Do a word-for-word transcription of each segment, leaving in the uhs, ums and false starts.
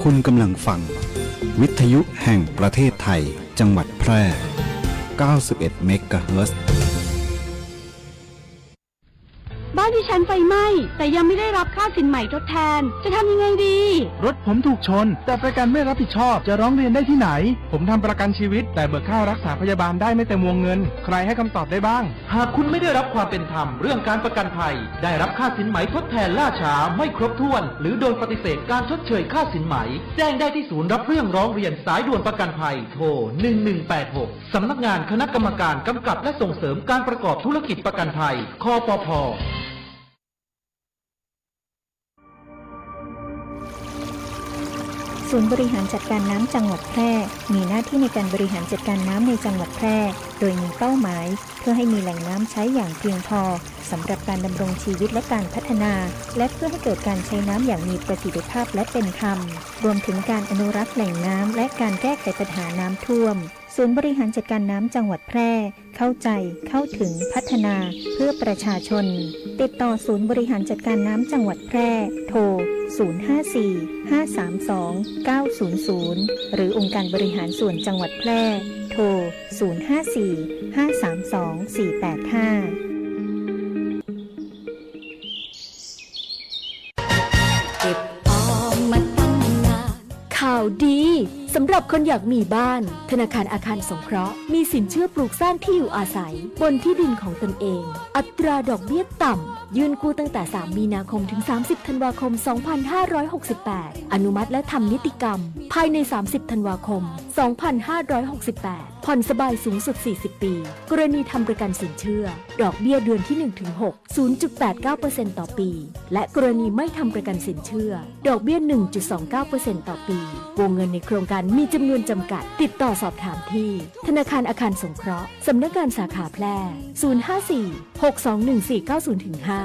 คุณกำลังฟัง วิทยุแห่งประเทศไทย จังหวัดแพร่ เก้าสิบเอ็ดเมกะเฮิรตซ์ บ้านดิฉันไฟไหม้ แต่ยังไม่ได้รับค่าสินไหมทดแทน จะทำยังไงดี รถผมถูกชน แต่ประกันไม่รับผิดชอบ จะร้องเรียนได้ที่ไหน ผมทำประกันชีวิต แต่เบิกค่ารักษาพยาบาลได้ไม่เต็มวงเงิน ใครให้คำตอบได้บ้าง หากคุณไม่ได้รับความเป็นธรรมเรื่องการประกันภัย ได้รับค่าสินไหมทดแทนล่าช้า ไม่ครบถ้วน หรือโดนปฏิเสธการชดเชยค่าสินไหม แจ้งได้ที่ศูนย์รับเรื่องร้องเรียนสายด่วนประกันภัย โทร หนึ่งหนึ่งแปดหก สำนักงานคณะกรรมการกำกับและส่งเสริมการประกอบธุรกิจประกันภัย คปภ. ศูนย์บริหารจัดการน้ำจังหวัดแพร่ มีหน้าที่ในการบริหารจัดการน้ำในจังหวัดแพร่ โดยมีเป้าหมาย เพื่อให้มีแหล่งน้ำใช้อย่างเพียงพอ สำหรับการดำรงชีวิตและการพัฒนา และเพื่อให้เกิดการใช้น้ำอย่างมีประสิทธิภาพและเป็นธรรม รวมถึงการอนุรักษ์แหล่งน้ำ และการแก้ไขปัญหาน้ำท่วม ศูนย์บริหารจัดการน้ำจังหวัดแพร่ เข้าใจ เข้าถึง พัฒนา เพื่อประชาชน ติดต่อศูนย์บริหารจัดการน้ำจังหวัดแพร่ โทร ศูนย์ห้าสี่ ห้าสามสอง เก้าศูนย์ศูนย์ หรือองค์การบริหารส่วนจังหวัดแพร่ โทร ศูนย์ห้าสี่ ห้าสามสอง สี่แปดห้า เก็บออมมาตั้งนาน ข่าวดี สำหรับคนอยากมีบ้าน ธนาคารอาคารสงเคราะห์ มีสินเชื่อปลูกสร้างที่อยู่อาศัย บนที่ดินของตนเอง อัตราดอกเบี้ยต่ำ ยื่นกู้ตั้งแต่ สามมีนาคม ถึง สามสิบธันวาคม สองพันห้าร้อยหกสิบแปด อนุมัติและทำนิติกรรม ภายใน สามสิบธันวาคม สองพันห้าร้อยหกสิบแปด ผ่อนสบายสูงสุด สี่สิบปี กรณีทำประกันสินเชื่อ ดอกเบี้ยเดือนที่ หนึ่งถึงหก ศูนย์จุดแปดเก้าเปอร์เซ็นต์ต่อปี และกรณีไม่ทำประกันสินเชื่อ ดอกเบี้ย หนึ่งจุดสองเก้าเปอร์เซ็นต์ต่อปี วงเงินในโครงการมีจำนวนจำกัด ติดต่อสอบถามที่ ธนาคารอาคารสงเคราะห์ สำนักงานสาขาแพร่ ศูนย์ห้าสี่ หกสองหนึ่งสี่เก้าศูนย์ถึงห้า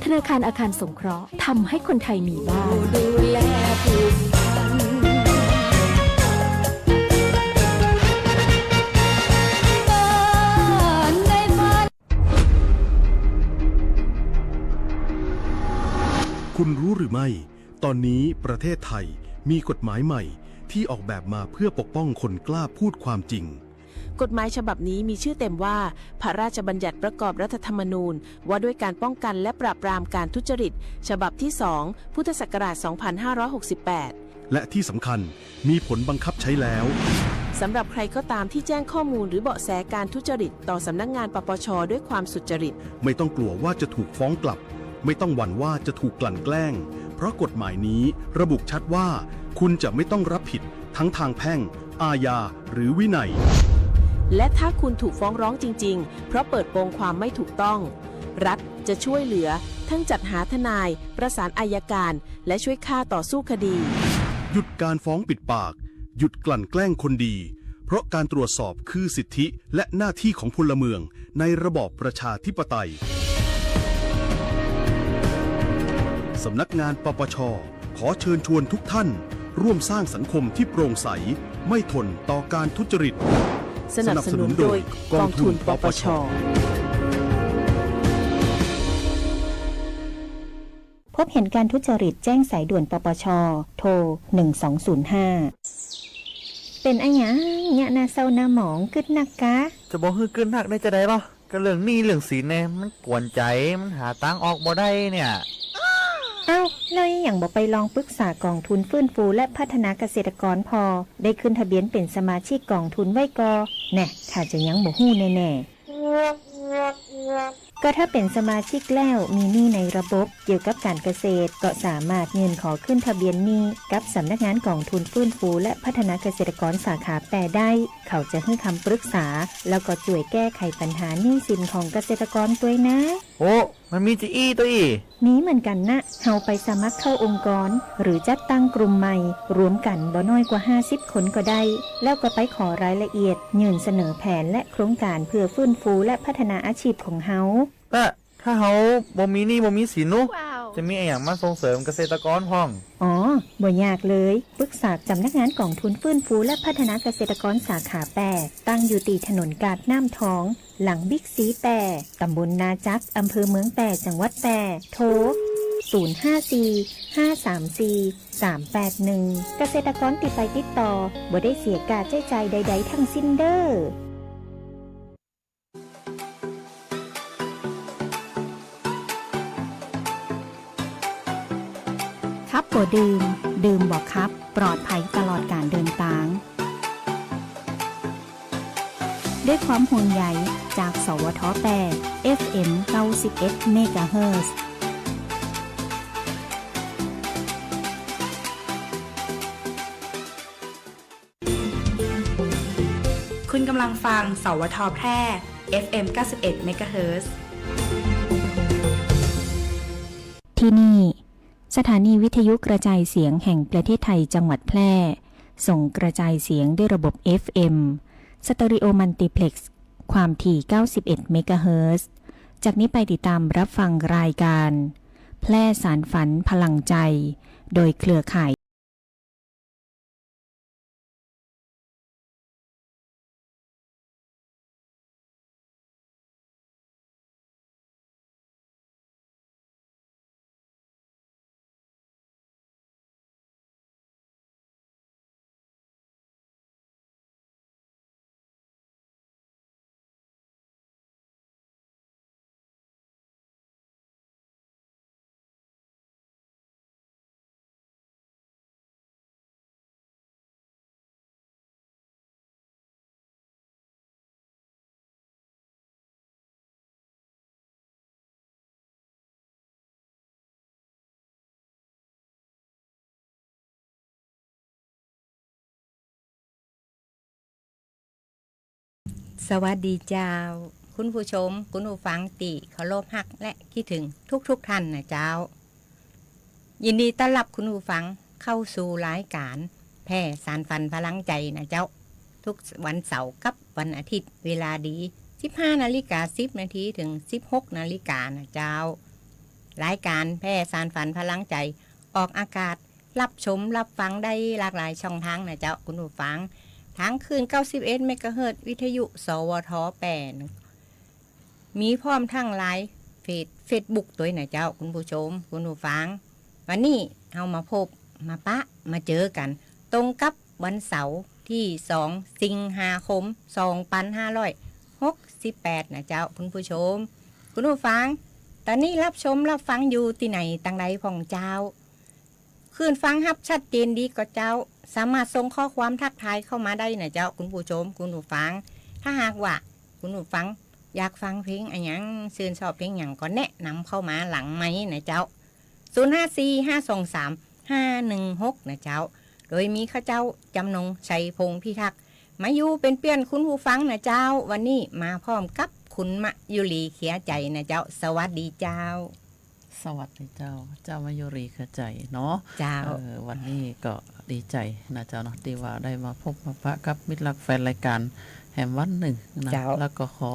ธนาคารอาคารสงเคราะห์ ทำให้คนไทยมีบ้าน ดูแลผูกพัน บ้านในฝัน คุณรู้หรือไม่ ตอนนี้ประเทศไทยมีกฎหมายใหม่ที่ออกแบบมาเพื่อปกป้องคนกล้าพูดความจริง กฎหมายฉบับนี้มีชื่อเต็มว่า พระราชบัญญัติประกอบรัฐธรรมนูญ ว่าด้วยการป้องกันและปราบปรามการทุจริต ฉบับที่สอง พุทธศักราช สองพันห้าร้อยหกสิบแปด และที่สำคัญ มีผลบังคับใช้แล้ว สำหรับใครก็ตามที่แจ้งข้อมูลหรือเบาะแสการทุจริตต่อสำนักงาน ปปช ด้วยความสุจริต ไม่ต้องกลัวว่าจะถูกฟ้องกลับ ไม่ต้องหวั่นว่าจะถูกกลั่นแกล้ง เพราะกฎหมายนี้ระบุชัดว่า คุณจะไม่ต้องรับผิดทั้งทางแพ่ง อาญา หรือวินัย และถ้าคุณถูกฟ้องร้องจริงๆ เพราะเปิดโปงความไม่ถูกต้อง รัฐจะช่วยเหลือ ทั้งจัดหาทนาย ประสานอัยการ และช่วยข้าต่อสู้คดี หยุดการฟ้องปิดปาก หยุดกลั่นแกล้งคนดี เพราะการตรวจสอบคือสิทธิและหน้าที่ของพลเมืองในระบอบประชาธิปไตย สำนักงาน ปปช ขอเชิญชวนทุกท่าน ร่วมสร้างสังคมที่โปร่งใส ไม่ทนต่อการทุจริต สนับสนุนโดยกองทุน ปปช. พบเห็นการทุจริตแจ้งสายด่วน ปปช. โทร หนึ่งสองศูนย์ห้า เป๋นอะหยังเยียะหน้าเศร้าหน้าหมอง กึ๊ดนักกา จะบ่หื้อกึ๊ดนักได้จาใดลอ ก็เรื่องหนี้เรื่องสินแน่ มันกวนใจ๋ มันหาตางออกบ่ได้เนี่ย เอ้า แล้วหยังบ่ไปลองปรึกษากองทุนฟื้นฟูและพัฒนาเกษตรกรผ่อ ได้ขึ้นทะเบียนเป๋นสมาชิกกองทุนไว้ก่อ แน่ ถ้าจะยังบ่ฮู้แน่ๆ ก็ถ้าเป๋นสมาชิกแล้วมีหนี้ในระบบเกี่ยวกับการเกษตร ก็สามารถยื่นขอขึ้นทะเบียนหนี้กับสำนักงานกองทุนฟื้นฟูและพัฒนาเกษตรกรสาขาแป้ได้ เขาจะหื้อคำปรึกษา แล้วก็จ้วยแก้ไขปัญหาหนี้สินของเกษตรกรตวยนะ โอ้ มันมีจาอี้ตวยอี้ มีเหมือนกั๋นนะ เฮาไปสมัครเข้าองค์กร หรือจัดตั้งกลุ่มใหม่ รวมกั๋นบ่น้อยกว่าห้าสิบคนก็ได้ แล้วก็ไปขอรายละเอียด ยื่นเสนอแผนและโครงการเพื่อฟื้นฟูและพัฒนาอาชีพของเฮา แต่ถ้าเฮาบ่มีหนี้บ่มีสินนุ จะมีอะหยังมาส่งเสริมเกษตรกรพ่อง อ๋อ บ่ยากเลย ปรึกษาสำนักงานกองทุนฟื้นฟูและพัฒนาเกษตรกรสาขาแป้ ตั้งอยู่ตี้ถนนกาดน้ำทอง หลังบิ๊กซีแป้ ตำบลนาจัก อำเภอเมืองแป้ จังหวัดแป้ โทร ศูนย์ห้าสี่ ห้าสามสี่ สามแปดหนึ่ง เกษตรกรตี้ไปติดต่อ บ่ได้เสียค่าใจ๊จ่ายใดๆ ทั้งสิ้นเด้อ ขับบ่ดื่ม ดื่มบ่ขับ ปลอดภัยตลอดก๋านเดินตาง ด้วยความห่วงใยจาก สวท แปด เอฟเอ็ม เก้าสิบเอ็ด เมกะเฮิรตซ์ คุณกำลังฟัง สวท แพร่ เอฟเอ็ม เก้าสิบเอ็ด เมกะเฮิรตซ์ ที่นี่ สถานีวิทยุกระจายเสียงแห่งประเทศไทยจังหวัดแพร่ ส่งกระจายเสียงด้วยระบบ เอฟเอ็ม สเตอริโอมัลติเพล็กซ์ ความถี่ เก้าสิบเอ็ด เมกะเฮิรตซ์ จากนี้ไปติดตามรับฟังรายการ แพร่สานฝันพลังใจ โดยเครือข่าย สวัสดีเจ้า คุณผู้ชม คุณผู้ฟังตี้เคารพฮักและกึ๊ดถึงทุกๆ ท่านนะเจ้า ยินดีต้อนรับคุณผู้ฟังเข้าสู่รายการแพร่สานฝันพลังใจนะเจ้า ทุกวันเสาร์กับวันอาทิตย์ เวลาดี สิบห้านาฬิกาสิบนาที เถิง สิบหกนาฬิกานะเจ้า รายการแพร่สานฝันพลังใจ ออกอากาศ รับชมรับฟังได้หลากหลายช่องทางนะเจ้า คุณผู้ฟัง ทางคลื่น เก้าสิบเอ็ด เมกะเฮิรตซ์ วิทยุ สวท แปด มีพร้อมทางไลน์ เฟซ เฟซบุ๊กตวยนะเจ้า คุณผู้ชม คุณผู้ฟัง วันนี้เฮามาพบ มาปะ มาเจอกั๋น ตรงกับวันเสาร์ตี้สอง สิงหาคม สองปันห้าร้อยหกสิบแปด นะเจ้า คุณผู้ชม คุณผู้ฟัง ต๋อนนี้รับชมรับฟังอยู่ตี้ไหนตางใดพ่องเจ้า คลื่นฟังฮับชัดเจนดีก่อเจ้า สามารถส่งข้อความทักทายเข้ามาได้นะเจ้า คุณผู้ชม คุณผู้ฟัง ถ้าหากว่าคุณผู้ฟังอยากฟังเพลงอะหยัง ชื่นชอบเพลงหยังก็แนะนำเข้ามาหลังไมค์นะเจ้า ศูนย์ห้าสี่ ห้าสองสาม ห้าหนึ่งหก นะเจ้า โดยมีข้าเจ้า จำนง ชัยพงษ์พิทักษ์ มาอยู่เป๋นเปื้อนคุณผู้ฟังนะเจ้า วันนี้มาพร้อมกับคุณมะยุรี เครือใจ๋นะเจ้า สวัสดีเจ้า สวัสดีเจ้า เจ้ามะยุรี เครือใจ๋เนาะ เจ้า เออ วันนี้ก็ดีใจ๋นะเจ้าเนาะ ตี้ว่าได้มาพบมาปะกับมิตรฮักแฟนรายการแหมวันนึ่งนะ เจ้า แล้วก็ขอ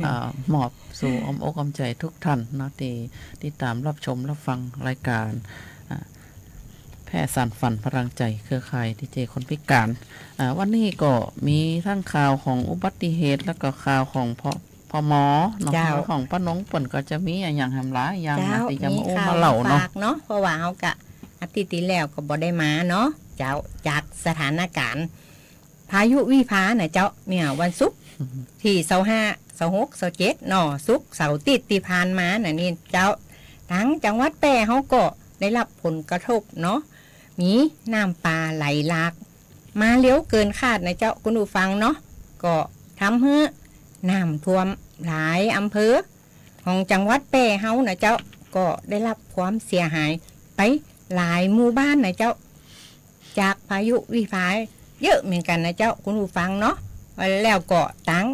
อ่า มอบสู่อ้อมอกอ้อมใจ๋ทุกท่านเนาะ ตี้ติดต๋ามรับชมรับฟังรายการ อ่า แพร่สานฝันพลังใจ๋ เครือข่ายดีเจคนพิก๋าน อ่า วันนี้ก็มีทั้งข่าวของอุบัติเหตุ แล้วก็ข่าวของ พ พม เนาะ เจ้า ของป้านงเปิ้นก็จะมีอะหยังแหมหลายอย่างนะ เจ้า ตี้จะมาอู้มาเล่าเนาะ มีข่าวมาฝากเนาะ เพราะว่าเฮาก็อาทิตย์ตี้แล้วก็บ่ได้มาเนาะ เจ้า จากสถานการณ์พายุวิภานะเจ้า เมื่อวันศุกร์ตี้ซาวห้า ซาวหก ซาวเจ็ด เนาะ ศุกร์เสาร์อาทิตย์ตี้ผ่านมาน่ะนี่เจ้า ตางจังหวัดแป้เฮาก็ได้ฮับผลกระทบเนาะ มีน้ำป่าไหลหลาก มาเร็วเกินคาดนะเจ้า คุณผู้ฟังเนาะ ก็ทำหื้อน้ำท่วมหลายอำเภอของจังหวัดแป้เฮานะเจ้า ก็ได้ฮับความเสียหายไปหลายหมู่บ้านนะเจ้า จากพายุวิภาเยอะเหมือนกั๋นนะเจ้า คุณผู้ฟังเนาะ แล้วก็ตาง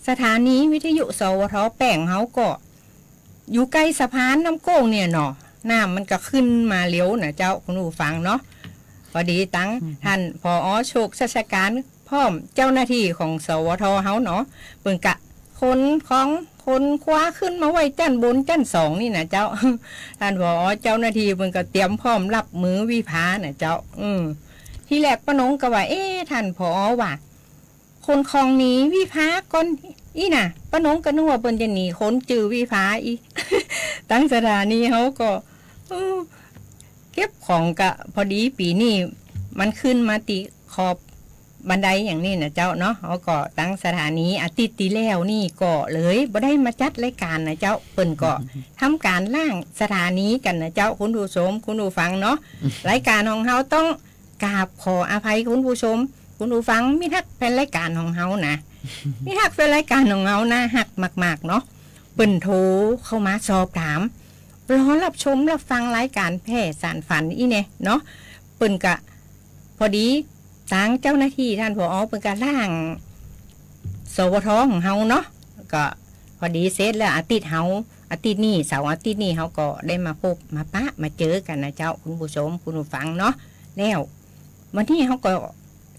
สถานีวิทยุ สวท แปด เฮาก็ อยู่ใก้สะพานน้ำโขงเนี่ยเนาะ น้ำมันก็ขึ้นมาเร็วนะเจ้า คุณผู้ฟังเนาะ พอดีตาง อืม ต้าน ผอ โชค ชัชการ พร้อมเจ้าหน้าตี้ของ สวท เฮาเนาะ เปิ้นก็ขนของขนคว้าขึ้นมาไว้จั้นบนจั้นสองนี่นะเจ้า ต้าน ผอ เจ้าหน้าตี้เปิ้นก็เตรียมพร้อมฮับมือวิภานะเจ้า อืม ทีแรกป้านงก็ว่า เอ๊ะ ต้าน ผอ ว่า ขนของหนีวิภาก่อนอี้น่ะ ป้านงก็นึกว่าเปิ้นจะหนีคนจื้อวิภาอี้ ตางสถานีเฮาก็ เออ เก็บของก็พอดีปี๋นี้มันขึ้นมาติขอบบันไดอย่างนี้นะเจ้าเนาะ เฮาก็ตังสถานีอาทิตย์ตี้แล้วนี่ก็เลยบ่ได้มาจัดรายก๋านนะเจ้า เปิ้นก็ทำก๋านล้างสถานีกั๋นนะเจ้า คุณผู้ชม คุณผู้ฟังเนาะ รายก๋านของเฮาต้องกราบขออภัยคุณผู้ชม คุณผู้ฟัง มิตรฮักแฟนรายก๋านของเฮานะ มิตรฮักแฟนรายก๋านของเฮาน่าฮักมากๆ เนาะ เปิ้นโทรเข้ามาสอบถาม รอรับชมรับฟังรายก๋านแพร่สานฝันอี้แน่เนาะ เปิ้นก็ พอดีตางเจ้าหน้าตี้ต้าน ผอ เปิ้นก็ล้าง สวท ของเฮาเนาะ ก็พอดีเสร็จแล้วอาทิตย์เฮา อาทิตย์นี้ เสาร์อาทิตย์นี้เฮาก็ได้มาพบมาปะมาเจอกั๋นนะเจ้า คุณผู้ชม คุณผู้ฟังเนาะ แล้ววันนี้เฮาก็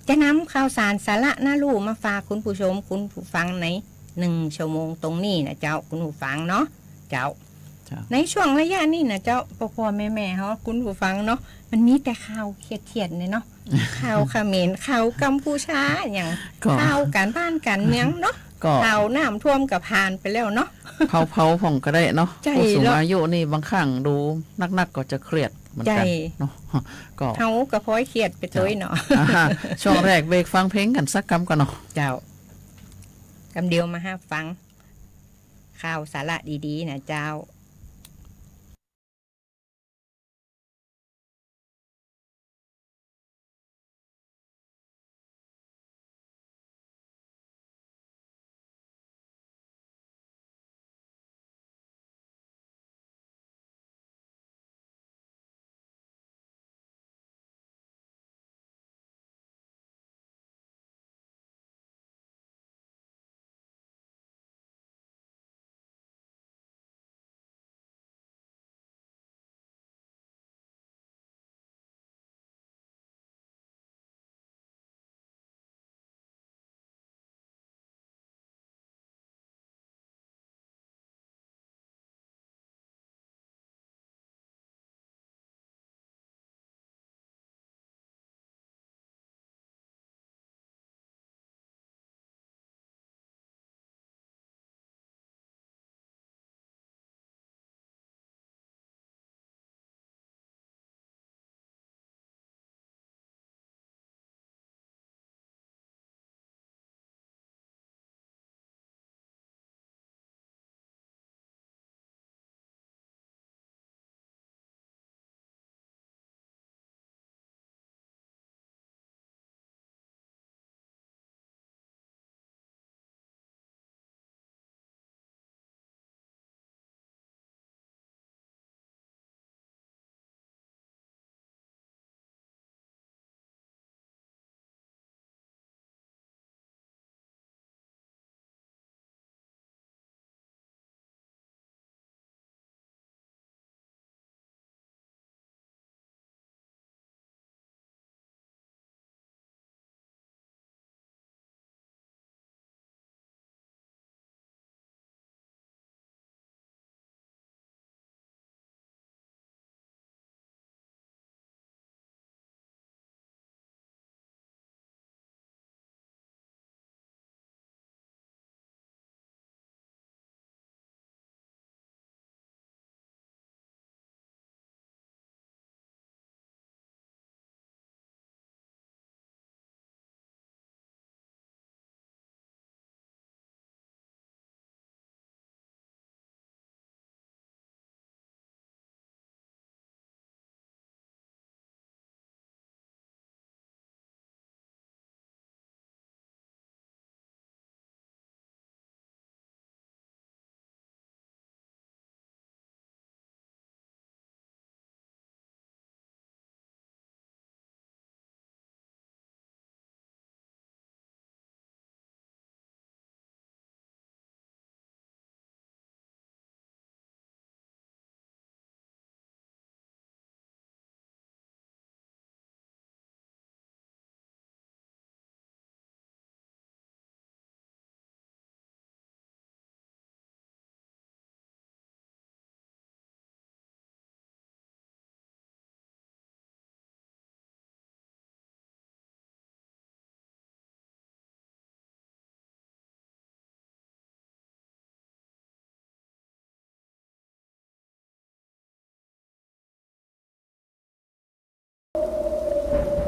จะนำข่าวสารสาระน่าฮู้มาฝากคุณผู้ชม คุณผู้ฟังในหนึ่งชั่วโมงตรงนี้นะเจ้า คุณผู้ฟังเนาะ เจ้า เจ้า ในช่วงระยะนี้นะเจ้า ป้อๆ แม่ๆ เฮา คุณผู้ฟังเนาะ มันมีแต่ข่าวเครียดๆ เนี่ยเนาะ ข่าวเขมร ข่าวกัมพูชา อย่าง ก็ ข่าวก๋านบ้านก๋านเมืองเนาะ ก็ ข่าวน้ำท่วมก็ผ่านไปแล้วเนาะ เผาๆ พ่องก็ได้เนาะ ใจ้ ผู้สูง แล้ว อายุนี่บางครั้งดูนักๆ ก็จะเครียดเหมือนกั๋น ใจ้ เนาะ ก็ เฮาก็พลอยเครียดไปตวยเนาะ เจ้า อ่า ช่วงแรกเบรกฟังเพลงกั๋นสักกำก่อนเนาะ เจ้า กำเดียวมาฮับฟัง ข่าวสาระดีๆ นะเจ้า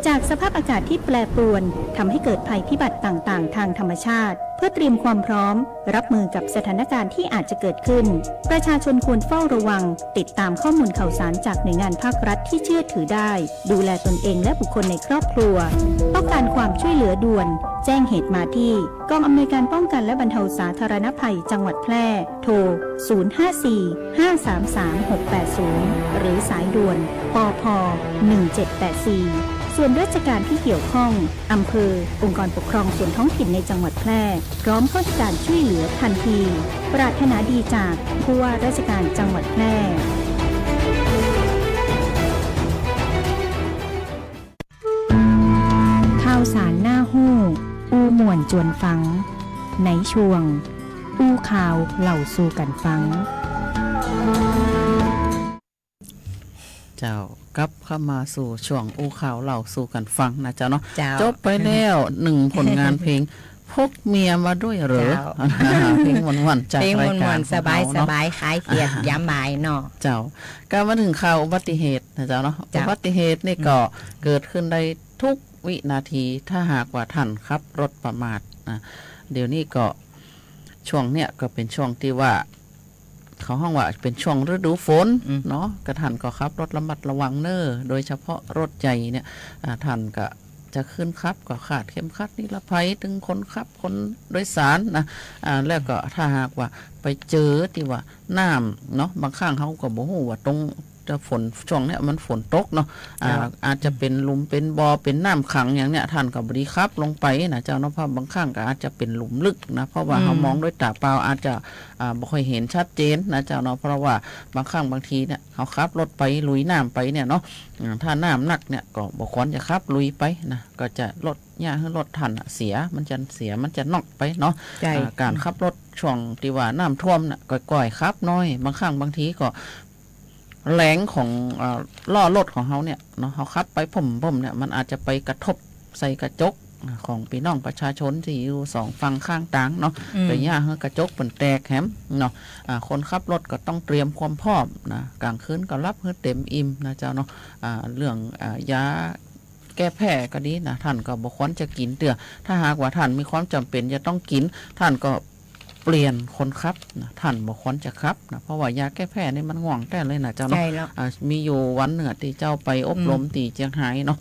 จากสภาพอากาศที่แปรปรวน ทำให้เกิดภัยพิบัติต่างๆ ทางธรรมชาติ เพื่อเตรียมความพร้อม รับมือกับสถานการณ์ที่อาจจะเกิดขึ้น ประชาชนควรเฝ้าระวัง ติดตามข้อมูลข่าวสารจากหน่วยงานภาครัฐที่เชื่อถือได้ ดูแลตนเองและบุคคลในครอบครัว ต้องการความช่วยเหลือด่วน แจ้งเหตุมาที่กองอำนวยการป้องกันและบรรเทาสาธารณภัยจังหวัดแพร่ โทร ศูนย์ห้าสี่ ห้าสามสาม หกแปดศูนย์ หรือสายด่วน ปภ หนึ่งเจ็ดแปดสี่ ส่วนราชการที่เกี่ยวข้อง อำเภอ องค์กรปกครองส่วนท้องถิ่นในจังหวัดแพร่ พร้อมให้การช่วยเหลือทันที ปรารถนาดีจากผู้ว่าราชการจังหวัดแพร่ ข่าวสารน่าฮู้ อู้ม่วนจวนฟัง ในช่วง อู้ข่าวเล่าสู่กั๋นฟัง เจ้า กลับเข้ามาสู่ช่วงอู้ข่าวเล่าสู่กั๋นฟังนะเจ้าเนาะ เจ้า จบไปแล้วหนึ่งผลงานเพลง พกเมียมาด้วยเหรอ เจ้า เพลงม่วนๆ จาก เพลงม่วนๆ รายการของเฮาเนาะ สบายๆ คลายเครียดยามบ่ายเนาะ เจ้า ก็มาถึงข่าวอุบัติเหตุนะเจ้าเนาะ เจ้า อุบัติเหตุนี่ก็ อืม เกิดขึ้นได้ทุกวินาที ถ้าหากว่าท่านขับรถประมาทนะ เดี๋ยวนี้ก็ ช่วงเนี้ยก็เป๋นช่วงตี้ว่า เขาฮ้องว่าเป๋นช่วงฤดูฝน อืม เนาะ ก็ท่านก็ขับรถระมัดระวังเน่อ โดยเฉพาะรถใหญ่เนี่ย อ่า ท่านก็จะขึ้นขับก็คาดเข็มขัดนิรภัย ตึงคนขับ คนโดยสารนะ อ่า แล้วก็ถ้าหากว่าไปเจอตี้ว่าน้ำเนาะ บางครั้งเฮาก็บ่ฮู้ว่าตรง จะฝน ช่วงเนี้ยมันฝนตกเนาะ อ่า เจ้า อาจจะเป๋นหลุม เป๋นบ่อ เป๋นน้ำขังอย่างเนี้ย ท่านก็บ่ดีขับลงไปนะเจ้าเนาะ เพราะบางครั้งก็อาจจะเป๋นหลุมลึกนะ เพราะว่า อืม เฮามองด้วยต๋าเปล่าอาจจะ อ่า บ่ค่อยเห็นชัดเจนนะเจ้าเนาะ เพราะว่าบางครั้งบางทีเนี่ย เฮาขับรถไปลุยน้ำไปเนี่ยเนาะ อ่า ถ้าน้ำหนักเนี่ยก็บ่ควรจะขับลุยไปนะ ก็จะรถ เยียะหื้อรถท่านน่ะเสีย มันจะเสีย มันจะน็อกไปเนาะ ใช่ อ่า ก๋านขับรถช่วงตี้ว่าน้ำท่วมน่ะ ก้อยๆ ขับหน้อย บางครั้งบางทีก็ แรงของ เอ่อ ล้อรถของเฮาเนี่ยเนาะ เฮาขับไปพ่มๆ เนี่ย มันอาจจะไปกระทบใส่กระจก อ่า ของปี้น้องประชาชนตี้อยู่สองฝั่งข้างตางเนาะ อืม ไปเยียะหื้อกระจกเปิ้นแตกแหมเนาะ อ่า คนขับรถก็ต้องเตรียมความพร้อมนะ ก๋างคืนก็หลับหื้อเต็มอิ่มนะเจ้าเนาะ อ่า เรื่อง อ่า ยาแก้แพ้ก็ดีนะ ท่านก็บ่ควรจะกิ๋นเตื้อ ถ้าหากว่าท่านมีความจ๋ำเป๋นจะต้องกิ๋น ท่านก็ เปลี่ยนคนขับนะ ท่านบ่ควรจะขับนะ เพราะว่ายาแก้แพ้นี่มันง่วงแต๊เลยนะเจ้าเนาะ ใช่แล้ว อ่า มีอยู่วันเนึ่งอะตี้เจ้าไปอบรม อืม ตี้เจียงฮายเนาะ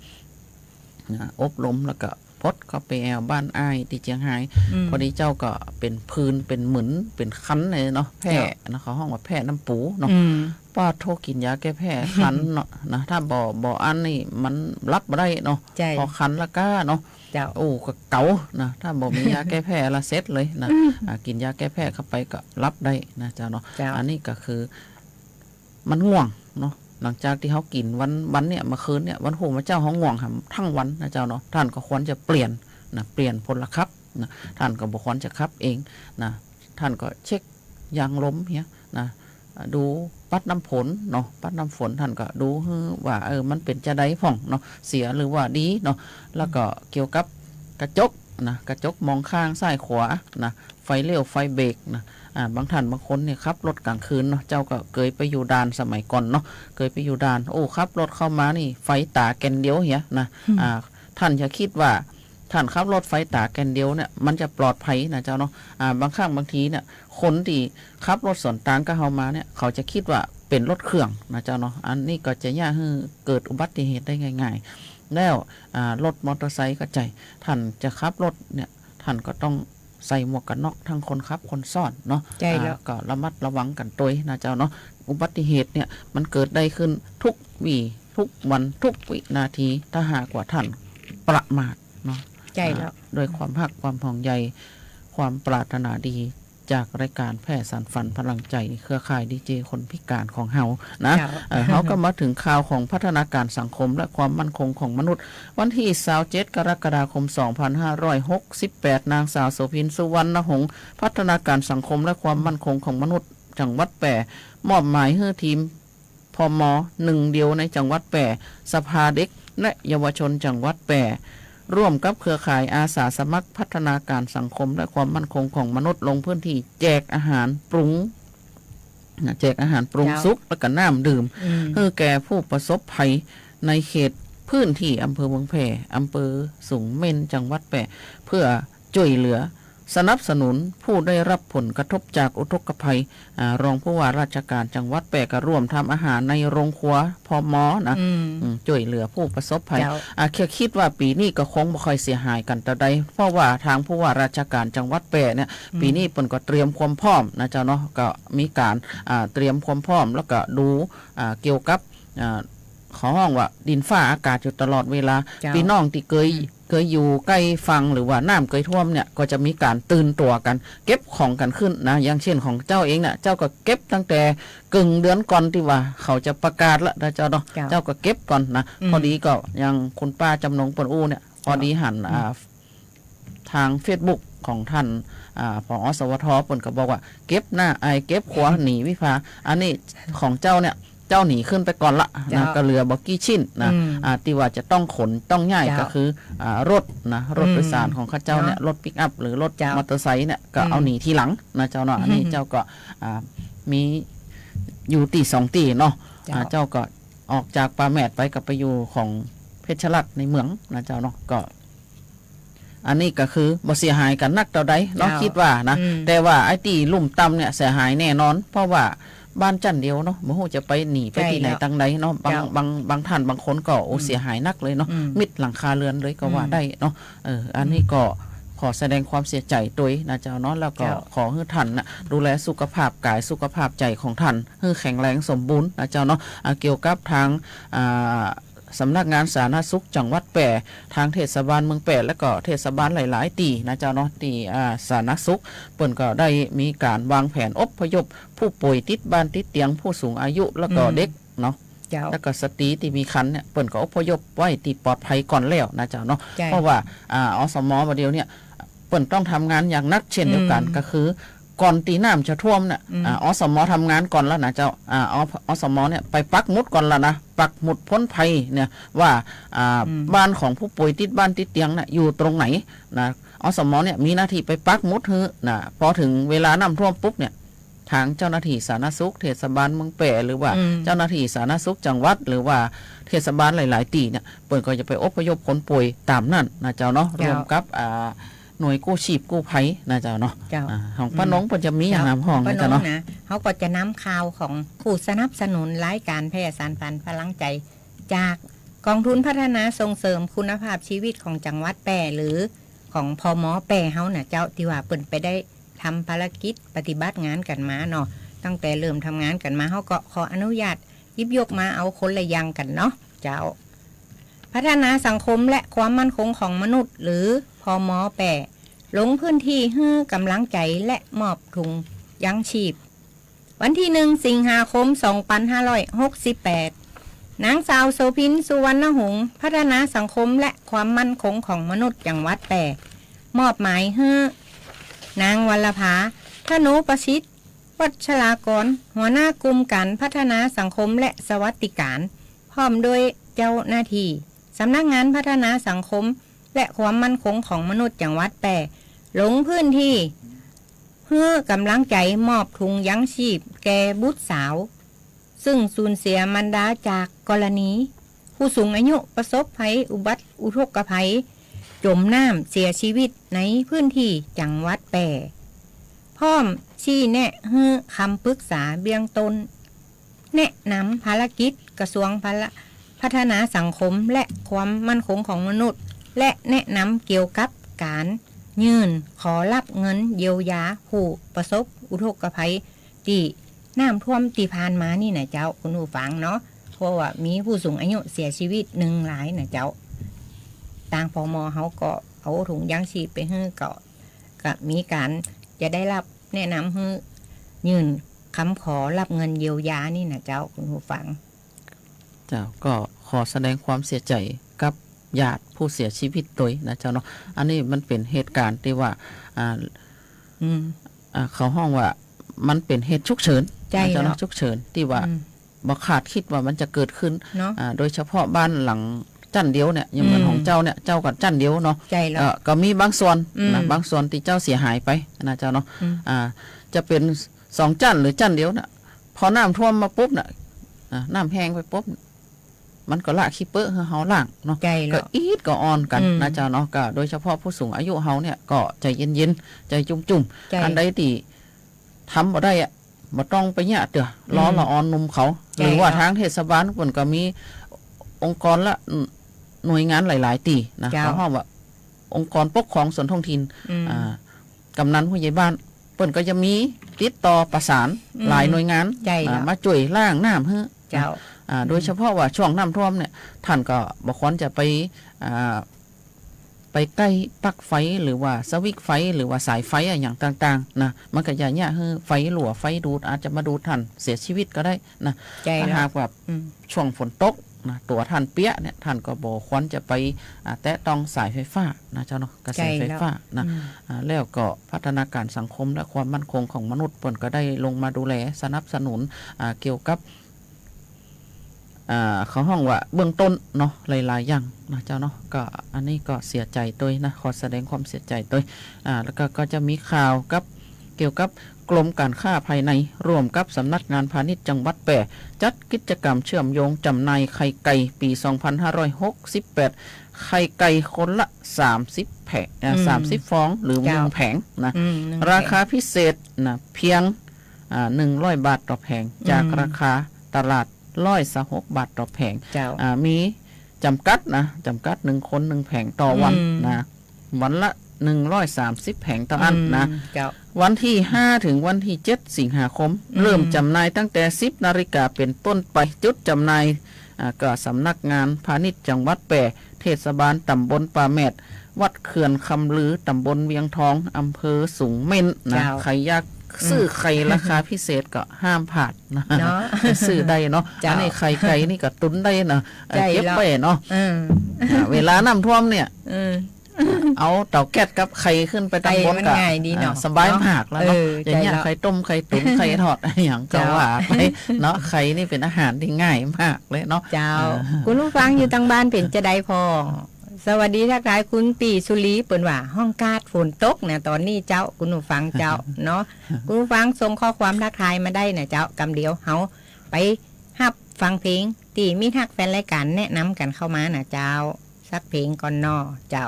นะ อบรมแล้วก็ปดเข้าไปแอ่วบ้านอ้ายตี้เจียงฮาย อืม พอดีเจ้าก็เป๋นผื่น เป๋นมึน เป๋นคันเลยเนาะ แพ้ เจ้า นะ เขาฮ้องว่าแพ้น้ำปูเนาะ อืม ปาดโธ่ กิ๋นยาแก้แพ้คันเนาะ นะ ถ้าบ่ บ่อั้นนี่มันหลับบ่ได้เนาะ ใช่ พอคันละก้าเนาะ เจ้า โอ้ ก็เก๋านะ ถ้าบ่มียาแก้แพ้ละเสร็จเลยนะ อืม อ่า กิ๋นยาแก้แพ้เข้าไปก็หลับได้นะเจ้าเนาะ เจ้า อันนี้ก็คือ มันง่วงเนาะ หลังจากตี้เฮากิ๋นวัน วันเนี่ย เมื่อคืนเนี่ย วันฮู้มาเจ๊าเฮาง่วงหำทั้งวันนะเจ้าเนาะ ท่านก็ควรจะเปลี่ยนนะ เปลี่ยนพลขับนะ ท่านก็บ่ควรจะขับเองนะ ท่านก็เช็คยางลมเหียนะ อ่า ดูปัดน้ำฝนเนาะ ปัดน้ำฝนท่านก็ดูหื้อว่า เออ มันเป๋นจาใดพ่องเนาะ เสียหรือว่าดีเนาะ แล้วก็เกี่ยวกับกระจกนะ กระจกมองข้างซ้ายขวานะ ไฟเลี้ยวไฟเบรกนะ อ่า บางท่านบางคนเนี่ยขับรถก๋างคืนเนาะ เจ้าก็เกยไปอยู่ด่านสมัยก่อนเนาะ เกยไปอยู่ด่าน โอ้ ขับรถเข้ามานี่ไฟต๋าแก่นเดียวเหียนะ อืม อ่า ท่านจะกึ๊ดว่า ท่านขับรถไฟต๋าแก่นเดียวเนี่ย มันจะปลอดภัยนะเจ้าเนาะ อ่า บางครั้งบางทีเนี่ย คนตี้ขับรถสวนตางกับเฮามาเนี่ย เขาจะกึ๊ดว่าเป๋นรถเครื่องนะเจ้าเนาะ อันนี้ก็จะเยียะหื้อเกิดอุบัติเหตุได้ง่ายๆ แล้ว อ่า รถมอเตอร์ไซค์ก็ใจ้ ท่านจะขับรถเนี่ย ท่านก็ต้องใส่หมวกกั๊กน็อกทั้งคนขับคนซ้อนเนาะ ใจ้แล้ว อ่า ก็ระมัดระวังกั๋นตวยนะเจ้าเนาะ อุบัติเหตุเนี่ยมันเกิดได้ขึ้นทุกวี้ ทุกวัน ทุกวินาที ถ้าหากว่าท่านประมาทเนาะ ใจ้แล้ว อ่า ด้วยความฮักความห่วงใย ความปรารถนาดี จากรายการแพร่สานฝันพลังใจ๋ เครือข่ายดีเจคนพิก๋านของเฮานะ เจ้า เอ่อ เฮาก็มาถึงข่าวของพัฒนาการสังคมและความมั่นคงของมนุษย์ วันตี้ซาวเจ็ด กรกฎาคม สองพันห้าร้อยหกสิบแปด นางสาวโสภิน สุวรรณหงษ์ พัฒนาการสังคมและความมั่นคงของมนุษย์ จังหวัดแพร่ มอบหมายหื้อทีม พม หนึ่งเดียวในจังหวัดแพร่ สภาเด็กและเยาวชนจังหวัดแพร่ ร่วมกับเครือข่ายอาสาสมัครพัฒนาการสังคมและความมั่นคงของมนุษย์ ลงพื้นที่แจกอาหารปรุง นะ แจกอาหารปรุง เจ้า สุก แล้วก็น้ำดื่ม อืม หื้อแก่ผู้ประสบภัยในเขต พื้นตี้อำเภอเมืองแป้ อำเภอสูงเม่น จังหวัดแป้ เปื้อจ้วยเหลือสนับสนุนผู้ได้รับผลกระทบจากอุทกภัย อ่า รองผู้ว่าราชก๋านจังหวัดแป้ก็ร่วมทำอาหารในโรงครัว พม. นะ อืม อืม จ้วยเหลือผู้ประสบภัย เจ้า อ่า ก็กึ๊ดว่าปี๋นี้ก็คงบ่ค่อยเสียหายกั๋นเต้าใด เพราะว่าตางผู้ว่าราชก๋านจังหวัดแป้เนี่ย อืม ปี๋นี้เปิ้นก็เตรียมความพร้อมนะเจ้าเนาะ ก็มีก๋าน อ่า เตรียมความพร้อม แล้วก็ดู อ่า เกี่ยวกับ อ่า เขาฮ้องว่าดินฟ้าอากาศอยู่ตลอดเวลา เจ้า ปี้น้องตี้เกย อืม เกยอยู่ใก้ฝั่ง หรือว่าน้ำเกยท่วมเนี่ย ก็จะมีก๋านตื่นตั๋วกั๋น เก็บของกั๋นขึ้นนะ อย่างเจ้นของเจ้าเองเนี่ย เจ้าก็เก็บตั้งแต่เกิ่งเดือนก่อนตี้ว่าเขาจะประกาศละนะเจ้าเนาะ เจ้า เจ้าก็เก็บก่อนนะ อืม พอดีก็อย่างคุณป้าจ๋ำนงเปิ้นอู้เนี่ย พอดีหัน เจ้า อืม อ่า ตางเฟซบุ๊กของต้าน อ่า ผอ.สวท. เปิ้นก็บอกว่า เก็บหน้าอาย เก็บครัวหนีวิภา อันนี้ของเจ้าเนี่ย เจ้าหนีขึ้นไปก่อนละนะ เจ้า ก็เหลือบ่กี่ชิ้นนะ อืม อ่า ตี้ว่าจะต้องขนต้องย้าย เจ้า ก็คือ อ่า รถนะ รถ อืม โดยสารของเขาเจ้าเนี่ย เนาะ รถปิกอัพหรือรถ เจ้า มอเตอร์ไซค์เนี่ย ก็เอา อืม หนีทีหลังนะเจ้าเนาะ อันนี้ อืม เจ้าก็ อ่า มีอยู่ตี้สองตี้เนาะ เจ้า อ่า เจ้าก็ออกจากป่าแมดไป ก็ไปอยู่ของเพชรราษฎร์ในเมืองนะเจ้าเนาะ ก็ อันนี้ก็คือบ่เสียหายกั๋นนักเต้าใดเนาะ เจ้า กึ๊ดว่านะ อืม แต่ว่าไอ้ตี้ลุ่มต่ำเนี่ยเสียหายแน่นอน เพราะว่าบ้านจั้นเดียวเนาะ บ่ฮู้จะไปหนีไปตี้ไหน ใจ้แล้ว ตางใดเนาะ บาง เจ้า บาง บางต้านบางคนก็ โอ้ อืม เสียหายนักเลยเนาะ อืม มิดหลังคาเรือนเลยก็ว่า อืม ได้เนาะ เออ อันนี้ อืม ก็ขอแสดงความเสียใจ๋ตวยนะเจ้าเนาะ แล้วก็ เจ้า ขอหื้อต้านน่ะ ดูแลสุขภาพก๋ายสุขภาพใจ๋ของต้าน หื้อแข็งแรงสมบูรณ์นะเจ้าเนาะ อ่า เกี่ยวกับตาง อ่า สำนักงานสาธารณสุขจังหวัดแป้ ตางเทศบาลเมืองแป้ แล้วก็เทศบาลหลายๆ ตี้นะเจ้าเนาะ ตี้ อ่า สาธารณสุข เปิ้นก็ได้มีก๋านวางแผนอพยพผู้ป่วยติดบ้านติดเตียง ผู้สูงอายุ แล้วก็ อืม เด็กเนาะ เจ้า แล้วก็สตรีตี้มีครรภ์เนี่ย เปิ้นก็อพยพไว้ตี้ปลอดภัยก่อนแล้วนะเจ้าเนาะ ใจ้ เพราะว่า อ่า อสม. บ่าเดี่ยวเนี่ย เปิ้นต้องทำงานอย่างหนักเช่นเดียวกั๋น อืม ก็คือก่อนตี้น้ำจะท่วมน่ะ อืม อ่า อสม. ทำงานก่อนแล้วนะเจ้า อ่า อ อสม. เนี่ยไปปักหมุดก่อนแล้วนะ ปักหมุดพ่นภัยเนี่ยว่า อ่า อืม บ้านของผู้ป่วยติดบ้านติดเตียงน่ะอยู่ตรงไหนนะ อสม. เนี่ยมีหน้าตี้ไปปักหมุดหื้อนะ พอเถิงเวลาน้ำท่วมปุ๊บเนี่ย ตางเจ้าหน้าตี้สาธารณสุขเทศบาลเมืองแป้ หรือว่า อืม เจ้าหน้าตี้สาธารณสุขจังหวัด หรือว่าเทศบาลหลายๆ ตี้เนี่ย เปิ้นก็จะไปอพยพคนป่วยต๋ามนั้นนะเจ้าเนาะ เจ้า ร่วมกับ อ่า หน่วยกู้ชีพกู้ภัยนะเจ้าเนาะ เจ้า อ่า ของป้านง อืม เปิ้นจะมีอย่าง เจ้า นำห้องนะเจ้าเนาะ ป้านงนะ เฮาก็จะนำข่าวของผู้สนับสนุนรายก๋านแพร่สานฝันพลังใจ๋ จากก๋องทุนพัฒนาส่งเสริมคุณภาพชีวิตของจังหวัดแป้ หรือของ พม. แป้ เฮานะเจ้า ตี้ว่าเปิ้นไปได้ทำภารกิจปฏิบัติงานกั๋นมาเนาะ ตั้งแต่เริ่มทำงานกั๋นมา เฮาก็ขออนุญาตหยิบยกมาเอาคนละอย่างกั๋นเนาะเจ้า พัฒนาสังคมและความมั่นคงของมนุษย์ หรือ พม. แป้ ลงพื้นตี้หื้อก๋ำลังใจ๋และมอบถุงยังชีพ วันตี้หนึ่ง สิงหาคม สองปันห้าร้อยหกสิบแปด นางสาวโสภิน สุวรรณหงษ์ พัฒนาสังคมและความมั่นคงของมนุษย์จังหวัดแป้ มอบหมายหื้อ นางวรรภา ธโนประสิทธิ์ วัชรากร หัวหน้ากลุ่มก๋านพัฒนาสังคมและสวัสดิก๋าน พร้อมด้วยเจ้าหน้าตี้สำนักงานพัฒนาสังคมและความมั่นคงของมนุษย์จังหวัดแป้ ลงพื้นตี้หื้อก๋ำลังใจ๋มอบถุงยังชีพแก่บุตรสาว ซึ่งสูญเสียมารดาจากกรณีผู้สูงอายุประสบภัยอุบัติอุทกภัยจ๋มน้ำเสียชีวิตในพื้นตี้จังหวัดแป้ พร้อมชี้แนะหื้อคำปรึกษาเบื้องต้น แนะนำภารกิจกระทรวงพละ พัฒนาสังคมและความมั่นคงของมนุษย์ และแนะนำเกี่ยวกับก๋านยื่นขอฮับเงินเยียวยาผู้ประสบอุทกภัยตี้น้ำท่วมตี้ผ่านมานี่นะเจ้า คุณผู้ฟังเนาะ เพราะว่ามีผู้สูงอายุเสียชีวิตหนึ่งรายนะเจ้า ตาง พม. เฮาก็เอาถุงยังชีพไปหื้อ ก็ ก็มีก๋านจะได้ฮับแนะนำหื้อยื่นคำขอฮับเงินเยียวยานี่นะเจ้า คุณผู้ฟัง เจ้า ก็ขอแสดงความเสียใจ๋กับญาติผู้เสียชีวิตตวยนะเจ้าเนาะ อันนี้มันเป๋นเหตุก๋ารณ์ตี้ว่า อ่า อืม อ่า เขาฮ้องว่ามันเป๋นเหตุฉุกเฉิน ใจ้ นะเจ้าเนาะ แล้ว ฉุกเฉินตี้ว่า อืม บ่คาดกึ๊ดว่ามันจะเกิดขึ้น เนาะ อ่า โดยเฉพาะบ้านหลังจั้นเดียวเนี่ย อย่างเหมือน อืม ของเจ้าเนี่ย เจ้าก็จั้นเดียวเนาะ ใจ้แล้ว เอ่อ ก็มีบางส่วน อืม นะ บางส่วนตี้เจ้าเสียหายไปนะเจ้าเนาะ อืม อ่า จะเป๋นสองจั้นหรือจั้นเดียวเนี่ย พอน้ำท่วมมาปุ๊บเนี่ย อ่า น้ำแห้งไปปุ๊บ มันก็ละขี้เปื้อหื้อเฮาล้างเนาะ ใจ้แล้ว ก็อิดก็อ่อนกั๋น อืม นะเจ้าเนาะ ก็โดยเฉพาะผู้สูงอายุเฮาเนี่ยก็ใจ๋เย็นๆ ใจ๋จุ่มๆ ใจ้ อันใดตี้ทำบ่ได้อะ บ่ต้องไปเยียะเตื้อ อืม รอละอ่อนหนุ่มเขา ใจ้ หรือว่า เจ้า ตางเทศบาลเปิ้นก็มีองค์กรละ หน่วยงานหลายๆ ตี้นะ เจ้า เขาฮ้องว่าองค์กรปกครองส่วนท้องถิ่น อืม อ่า กำนันผู้ใหญ่บ้าน เปิ้นก็จะมีติดต่อประสาน อืม หลายหน่วยงาน ใจ้ อ่า แล้ว มาจ้วยล้างน้ำหื้อ เจ้า อ่า โดยเฉพาะว่าช่วงน้ำท่วมเนี่ย ท่านก็บ่ควรจะไป อ่า ไปใก้ปลั๊กไฟ หรือว่าสวิตช์ไฟ หรือว่าสายไฟอะหยังต่างๆ นะ มันก็จะเยียะหื้อไฟลั่ว ไฟดูด อาจจะมาดูดท่านเสียชีวิตก็ได้นะ ใจ้ ถ้า แล้ว หากว่า อืม ช่วงฝนตกนะ ตั๋วท่านเปียกเนี่ย ท่านก็บ่ควรจะไป อ่า แตะต้องสายไฟฟ้านะเจ้าเนาะ กระแสไฟฟ้านะ ใจ้แล้ว อืม อ่า แล้วก็พัฒนาการสังคมและความมั่นคงของมนุษย์เปิ้นก็ได้ลงมาดูแลสนับสนุน อ่า เกี่ยวกับ อ่า เขาฮ้องว่าเบื้องต้นเนาะ หลายๆ อย่างนะเจ้าเนาะ ก็อันนี้ก็เสียใจ๋ตวยนะ ขอแสดงความเสียใจ๋ตวย อ่า แล้วก็ ก็จะมีข่าวกับ เกี่ยวกับกรมการค้าภายใน ร่วมกับสำนักงานพาณิชย์จังหวัดแป้ จัดกิจกรรมเชื่อมโยงจำหน่ายไข่ไก่ปี สองพันห้าร้อยหกสิบแปด ไข่ไก่คนละ สามสิบ แผง อ่า อืม สามสิบ ฟอง หรือ เจ้า หนึ่งแผงนะ อืม หนึ่งแผง ราคาพิเศษนะ เพียง อ่า หนึ่งร้อย บาทต่อแผง จาก อืม ราคาตลาด ร้อยซาวหก บาทต่อแผง เจ้า อ่า มีจำกัดนะ จำกัดหนึ่งคนหนึ่งแผงต่อวัน อืม นะ วันละ หนึ่งร้อยสามสิบ แผงเต้าอั้นนะ อืม เจ้า วันตี้ห้าถึงวันตี้เจ็ดสิงหาคม อืม เริ่มจำหน่ายตั้งแต่ สิบนาฬิกาเป๋นต้นไป จุดจำหน่าย อ่า ก็สำนักงานพาณิชย์จังหวัดแป้ เทศบาลตำบลป่าแมด วัดเขื่อนคำลือ ตำบลเวียงทอง อำเภอสูงเม่นนะ เจ้า ใผอยากซื้อ อืม ไข่ราคาพิเศษก็ห้ามพลาดนะ เนาะ ไปซื้อได้เนาะ เจ้า อันนี้ไข่ไก่นี่ก็ตุนได้นะ เอ่อ ใจ้ เก็บไว้เนาะ เออ อ่า เวลาน้ำท่วมเนี่ย เออ เอาเต๋าแก๊สกับไข่ขึ้นไปตำบล ไข่มัน ก็ ง่ายดีเนาะ อ่า สบายมากแล้วเนาะ เออ อย่างเงี้ย ใจ้แล้ว ไข่ต้ม ไข่ตุ๋น ไข่ทอด อะหยังก็ เจ้า ว่าไปเนาะ ไข่นี่เป๋นอาหารตี้ง่ายมากเลยเนาะ เจ้า อ่า คุณผู้ฟังอยู่ตางบ้านเป๋นจาใดพ่อง สวัสดีทักทายคุณปี้สุรี เปิ้นว่าฮ้องก๊าดฝนตกนะต๋อนนี้เจ้า คุณผู้ฟังเจ้า เนาะ คุณผู้ฟังส่งข้อความทักทายมาได้นะเจ้า กำเดียวเฮาไปฮับฟังเพลงตี้มิตรฮักแฟนรายก๋านแนะนำกั๋นเข้ามานะเจ้า สักเพลงก่อนเนาะเจ้า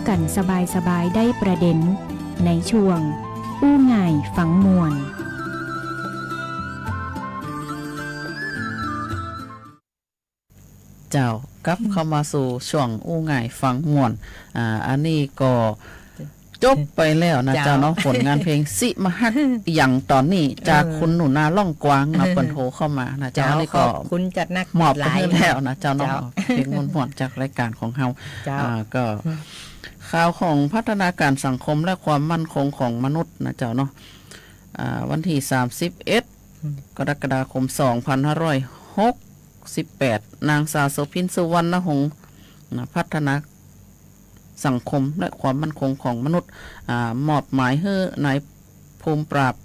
กั๋นสบายๆ ได้ประเด็๋น ในช่วงอู้ง่ายฟังม่วน เจ้า กลับเข้ามาสู่ช่วงอู้ง่ายฟังม่วน อ่า อันนี้ก็จบไปแล้วนะเจ้าเนาะ เจ้า ผลงานเพลงสิมาฮักหยังต๋อนนี้ จาก เออ คุณหนูนาล่องกวางนะ เปิ้นโทรเข้ามานะเจ้า เจ้า อันนี้ก็ ขอบคุณจัดหนัก มอบไป จัดหลาย หื้อแล้วนะเจ้าเนาะ เจ้า เพลงม่วนๆ จากรายก๋านของเฮา เจ้า อ่า ก็ ข่าวของพัฒนาการสังคมและความมั่นคงของมนุษย์นะเจ้าเนาะ อ่า วันตี้ สามสิบเอ็ด อืม กรกฎาคม สองพันห้าร้อยหกสิบแปด นางสาวโสภิน สุวรรณหงษ์ นะ พัฒนาสังคมและความมั่นคงของมนุษย์ อ่า มอบหมายหื้อนายภูมิปราบ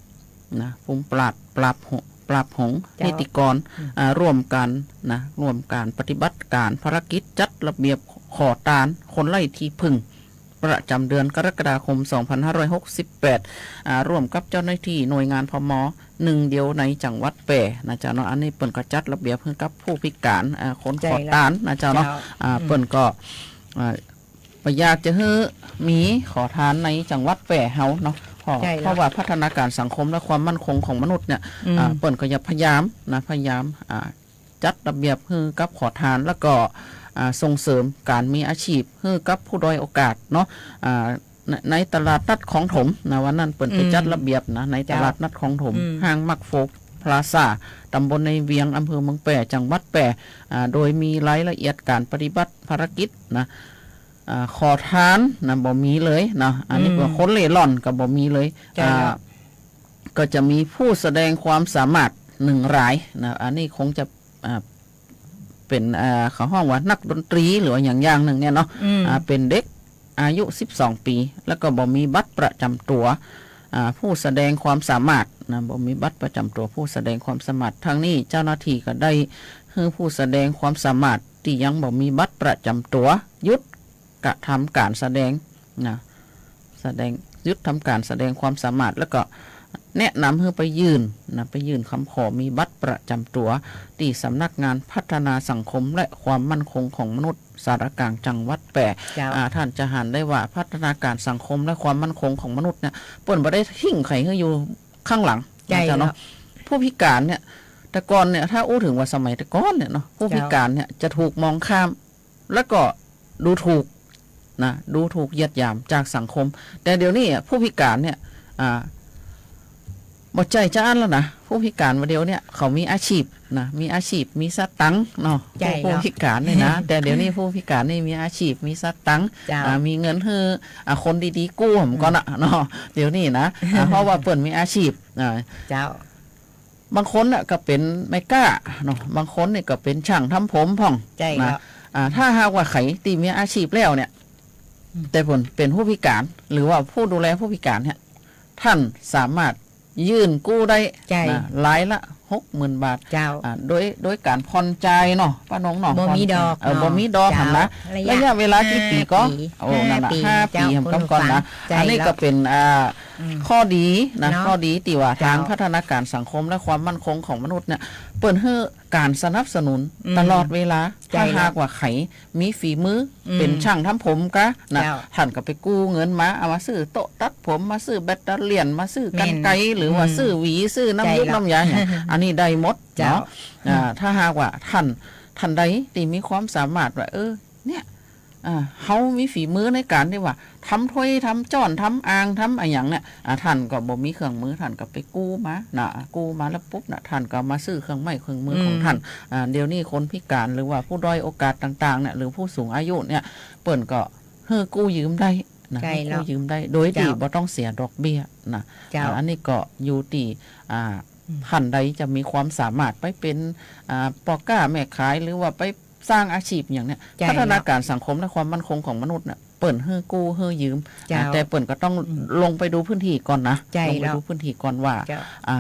นะ ภูมิปราบ ปราบหงษ์ ปราบหงษ์ เจ้า นิติกร อืม อ่า ร่วมกั๋น นะ ร่วมกั๋นปฏิบัติก๋านภารกิจจัดระเบียบขอตานคนไร้ตี้เปิ้ง ประจ๋ำเดือนกรกฎาคม สองพันห้าร้อยหกสิบแปด อ่า ร่วมกับเจ้าหน้าตี้หน่วยงาน พม. นึ่งเดียวในจังหวัดแป้นะเจ้าเนาะ อันนี้เปิ้นก็จัดระเบียบหื้อกับผู้พิก๋าน อ่า คนขอตานนะเจ้าเนาะ เจ้า อ่า อืม เปิ้นก็ อ่า บ่อยากจะหื้อมีขอตานในจังหวัดแป้เฮาเนาะ เพราะ ใช่แล้ว เพราะว่าพัฒนาการสังคมและความมั่นคงของมนุษย์เนี่ย อืม อ่า เปิ้นก็จะพยายามนะ พยายาม อ่า จัดระเบียบหื้อกับขอตาน แล้วก็ อ่า ส่งเสริมก๋านมีอาชีพหื้อกับผู้ด้อยโอกาสเนาะ อ่า ใน ในตลาดนัดคลองถมนะ วันนั้นเปิ้นไป อืม จัดระเบียบนะ ใน เจ้า ตลาดนัดคลองถม อืม ห้างมัคโฟพลาซ่า ตำบลในเวียง อำเภอเมืองแป้ จังหวัดแป้ อ่า โดยมีรายละเอียดก๋านปฏิบัติภารกิจนะ อ่า ขอตานนะ บ่มีเลยเนาะ อันนี้ อืม ก็คนเร่ร่อนก็บ่มีเลย ใช่แล้ว อ่า ก็จะมีผู้แสดงความสามารถหนึ่งรายนะ อันนี้คงจะ อ่า เป๋น อ่า เขาฮ้องว่านักดนตรีหรือว่าอย่างอย่างนึ่งเนี่ยเนาะ อืม อ่า เป๋นเด็กอายุสิบสองปี๋ แล้วก็บ่มีบัตรประจ๋ำตั๋ว อ่า ผู้แสดงความสามารถนะ บ่มีบัตรประจ๋ำตั๋วผู้แสดงความสามารถ ทั้งนี้เจ้าหน้าตี้ก็ได้หื้อผู้แสดงความสามารถตี้ยังบ่มีบัตรประจ๋ำตั๋วหยุดกระทำก๋านแสดงนะ แสดง หยุดทำก๋านแสดงความสามารถ แล้วก็แนะนำหื้อไปยื่นนะ ไปยื่นกำขอมีบัตรประจ๋ำตั๋ว ตี้สำนักงานพัฒนาสังคมและความมั่นคงของมนุษย์สารกลางจังหวัดแป้ เจ้า อ่า ต้านจะหันได้ว่าพัฒนาการสังคมและความมั่นคงของมนุษย์เนี่ย เปิ้นบ่ได้ทิ้งใผหื้ออยู่ข้างหลัง ใช่ นะเจ้าเนาะ แล้ว ผู้พิก๋านเนี่ย แต่ก่อนเนี่ย ถ้าอู้เถิงว่าสมัยแต่ก่อนเนี่ยเนาะ ผู้พิก๋านเนี่ยจะถูกมองข้าม แล้วก็ดูถูกนะ ดูถูกเหยียดหยามจากสังคม แต่เดี๋ยวนี้อะ ผู้พิก๋านเนี่ย อ่า บ่ใจ้จะอั้นแล้วนะ ผู้พิก๋านว่าเดี๋ยวเนี่ยเขามีอาชีพนะ มีอาชีพ มีสตังค์เนาะ ใจ้ ผู้ แล้ว ผู้พิก๋านเนี่ยนะ แต่เดี๋ยวนี้ผู้พิก๋านนี่มีอาชีพ มีสตังค์ เจ้า อ่า มีเงินหื้อ อ่า คนดีๆ กู้หำก่อนอะเนาะ เดี๋ยวนี้นะ อ่า เพราะว่าเปิ้นมีอาชีพ อ่า เจ้า บางคนน่ะก็เป๋นแม่ก๊าเนาะ บางคนนี่ก็เป๋นช่างทำผมพ่อง ใจ้ นะ แล้ว อ่า ถ้าหากว่าใผตี้มีอาชีพแล้วเนี่ย อืม แต่เปิ้นเป๋นผู้พิก๋าน หรือว่าผู้ดูแลผู้พิก๋านเนี่ย ต้านสามารถยื่นกู้ได้ ใจ้ นะ รายละหกหมื่นบาท เจ้า อ่า โดย โดยก๋านผ่อนจ่ายเนาะ ป้านงเนาะ บ่มีดอก ผ่อนจ่าย เออ เนาะ บ่มีดอก เจ้า หั้นนะ ระยะ ระยะเวลากี่ปี๋ก็ ห้าปี๋ โอ้ นั่นน่ะ ห้าปี๋ ห้าปี๋ เจ้า หำก่อนนะ คุณผู้ฟัง ใจ้ อันนี้ก็เป๋น อ่า อืม ข้อดีนะ เนาะ ข้อดีตี้ว่า เจ้า ตางพัฒนาการสังคมและความมั่นคงของมนุษย์เนี่ย เปิ้นหื้อก๋านสนับสนุน อืม ตลอดเวลา ใจ้ ถ้าหากว่าใผมีฝีมือ อืม เป๋นช่างทำผมกานะ เจ้า ต้านก็ไปกู้เงินมา เอามาซื้อโต๊ะตัดผม มาซื้อแบตเตอเลียน มาซื้อกรรไกร แม่น หรือว่า อืม ซื้อหวี ซื้อน้ำยุก ใจ้ แล้ว น้ำยาหยัง อันนี้ได้หมด เจ้า เนาะ อ่า ถ้าหากว่าต้าน ต้านใดตี้มีความสามารถว่า เออ เนี่ย อ่า เฮามีฝีมือในก๋านตี้ว่าทำถ้วย ทำจ้อน ทำอ่าง ทำอะหยังเนี่ย อ่า ต้านก็บ่มีเครื่องมือ ต้านก็ไปกู้มานะ กู้มาแล้วปุ๊บนะ ต้านก็มาซื้อเครื่องไม้เครื่องมือของต้าน อืม อ่า เดี๋ยวนี้คนพิก๋านหรือว่าผู้ด้อยโอกาสต่างๆ เนี่ย หรือผู้สูงอายุเนี่ย เปิ้นก็หื้อกู้ยืมได้นะ ใจ้ หื้อกู้ยืมได้ แล้ว โดยตี้ เจ้า บ่ต้องเสียดอกเบี้ยนะ เจ้า อ่า อันนี้ก็อยู่ตี้ อ่า อืม ต้านใดจะมีความสามารถไปเป๋น อ่า ป้อก๊าแม่ขาย หรือว่าไป สร้างอาชีพอย่างเนี้ย ใจ้ พัฒนาการสังคมและความมั่นคงของมนุษย์เนี่ย เปิ้นหื้อกู้หื้อยืม เจ้า อ่า แต่เปิ้นก็ต้อง อืม ลงไปดูพื้นที่ก่อนนะ ใจ้ ลงไป แล้ว ดูพื้นที่ก่อนว่า เจ้า อ่า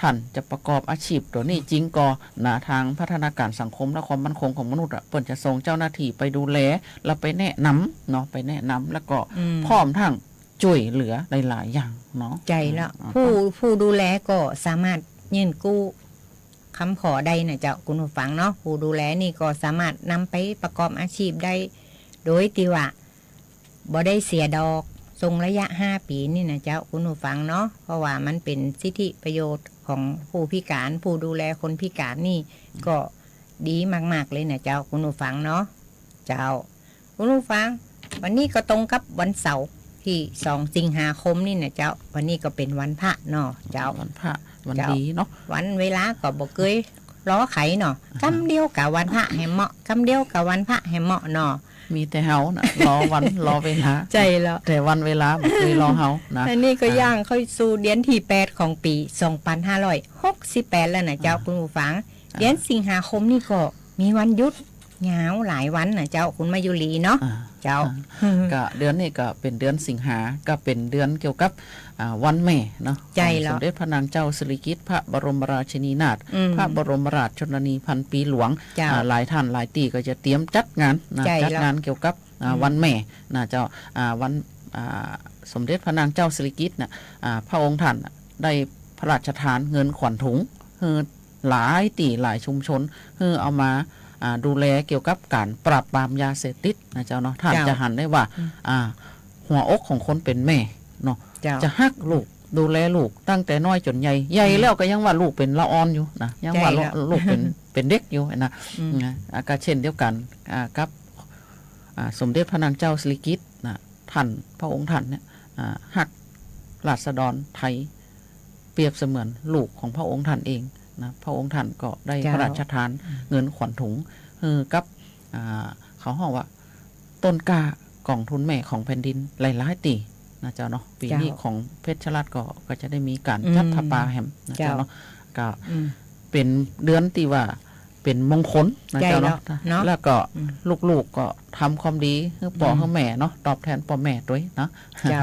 ต้านจะประกอบอาชีพตั๋วนี้จริงก่อนะ ตางพัฒนาการสังคมและความมั่นคงของมนุษย์อะ เปิ้นจะส่งเจ้าหน้าตี้ไปดูแล แล้วไปแนะนำเนาะ ไปแนะนำ แล้วก็ อืม พร้อมทั้งจ้วยเหลือหลายๆ อย่างเนาะ ใจ้ แล้ว อ่า ผู้ ผู้ดูแลก็สามารถยื่นกู้ กำขอได้นะเจ้า คุณผู้ฟังเนาะ ผู้ดูแลนี่ก็สามารถนำไปประกอบอาชีพได้ โดยตี้ว่า บ่ได้เสียดอก ส่งระยะห้าปี๋นี่นะเจ้าคุณผู้ฟังเนาะ เพราะว่ามันเป๋นสิทธิประโยชน์ของผู้พิก๋าน ผู้ดูแลคนพิก๋านนี่ก็ดีมากๆ เลยนะเจ้าคุณผู้ฟังเนาะ เจ้า คุณผู้ฟัง วันนี้ก็ตรงกับวันเสาร์ตี้สองสิงหาคมนี่นะเจ้า วันนี้ก็เป๋นวันพระเนาะเจ้า วันพระ วัน เจ้า ดีเนาะ วันเวลาก็บ่เกยรอใผเนาะ กำเดียวกับวันพระแหมเหมาะ กำเดียวกับวันพระแหมเหมาะเนาะ มีแต่เฮานะ รอวัน รอเวลา ใจ้แล้ว แต่วันเวลาบ่เกยรอเฮานะ อันนี้ก็ อ่า ย่างเข้าสู่เดือนตี้แปดของปี๋สองปันห้าร้อยหกสิบแปดแล้วนะเจ้า อ่า คุณผู้ฟัง อ่า เดือนสิงหาคมนี่ก็มีวันหยุดยาวหลายวันนะเจ้า คุณมายุรีเนาะ อ่า เจ้า อ่า ก็เดือนนี้ก็เป๋นเดือนสิงหา ก็เป๋นเดือนเกี่ยวกับ อ่า วันแม่เนาะ ใจ้แล้ว ของสมเด็จพระนางเจ้าสิริกิติ์ พระบรมราชินีนาถ อืม พระบรมราชชนนีพันปี๋หลวง เจ้า อ่า หลายท่านหลายตี้ก็จะเตรียมจัดงานนะ ใจ้แล้ว จัดงานเกี่ยวกับ อ่า อืม วันแม่นะเจ้า อ่า วัน อ่า สมเด็จพระนางเจ้าสิริกิติ์น่ะ อ่า พระองค์ท่านได้พระราชทานเงินขวัญถุงหื้อหลายตี้หลายชุมชน หื้อเอามา อ่า ดูแลเกี่ยวกับก๋านปราบปรามยาเสพติดนะเจ้าเนาะ ท่าน เจ้า จะหันได้ว่า อืม อ่า หัวอกของคนเป๋นแม่เนาะ เจ้า จะฮักลูก ดูแลลูกตั้งแต่น้อยจ๋นใหญ่ ใหญ่ อืม แล้วก็ยังว่าลูกเป๋นละอ่อนอยู่นะ ยังว่า ใจ้แล้ว ลูกเป๋น เป๋นเด็กอยู่นะ อืม นะ อ่า ก็เช่นเดียวกั๋น อ่า กับ อ่า สมเด็จพระนางเจ้าสิริกิติ์นะ ท่าน พระองค์ท่านเนี่ย อ่า ฮักราษฎรไทย เปรียบเสมือนลูกของพระองค์ท่านเองนะ พระองค์ท่านก็ได้ เจ้า พระราชทาน อืม เงินขวัญถุง หื้อกับ อ่า เขาฮ้องว่า ต้นกล้ากองทุนแม่ของแผ่นดินหลายๆ ตี้นะเจ้าเนาะ ปี๋นี้ เจ้า ของเพชรราษฎร์ก็ ก็จะได้มีก๋านจัด อืม ผ้าป่าแหมนะเจ้าเนาะ เจ้า ก็ อืม เป๋นเดือนตี้ว่าเป๋นมงคลนะเจ้าเนาะ ใจ้แล้วเนาะ แล้วก็ อืม ลูกๆ ก็ทำความดีหื้อป้อ อืม หื้อแม่เนาะ ตอบแทนป้อแม่ตวยเนาะ เจ้า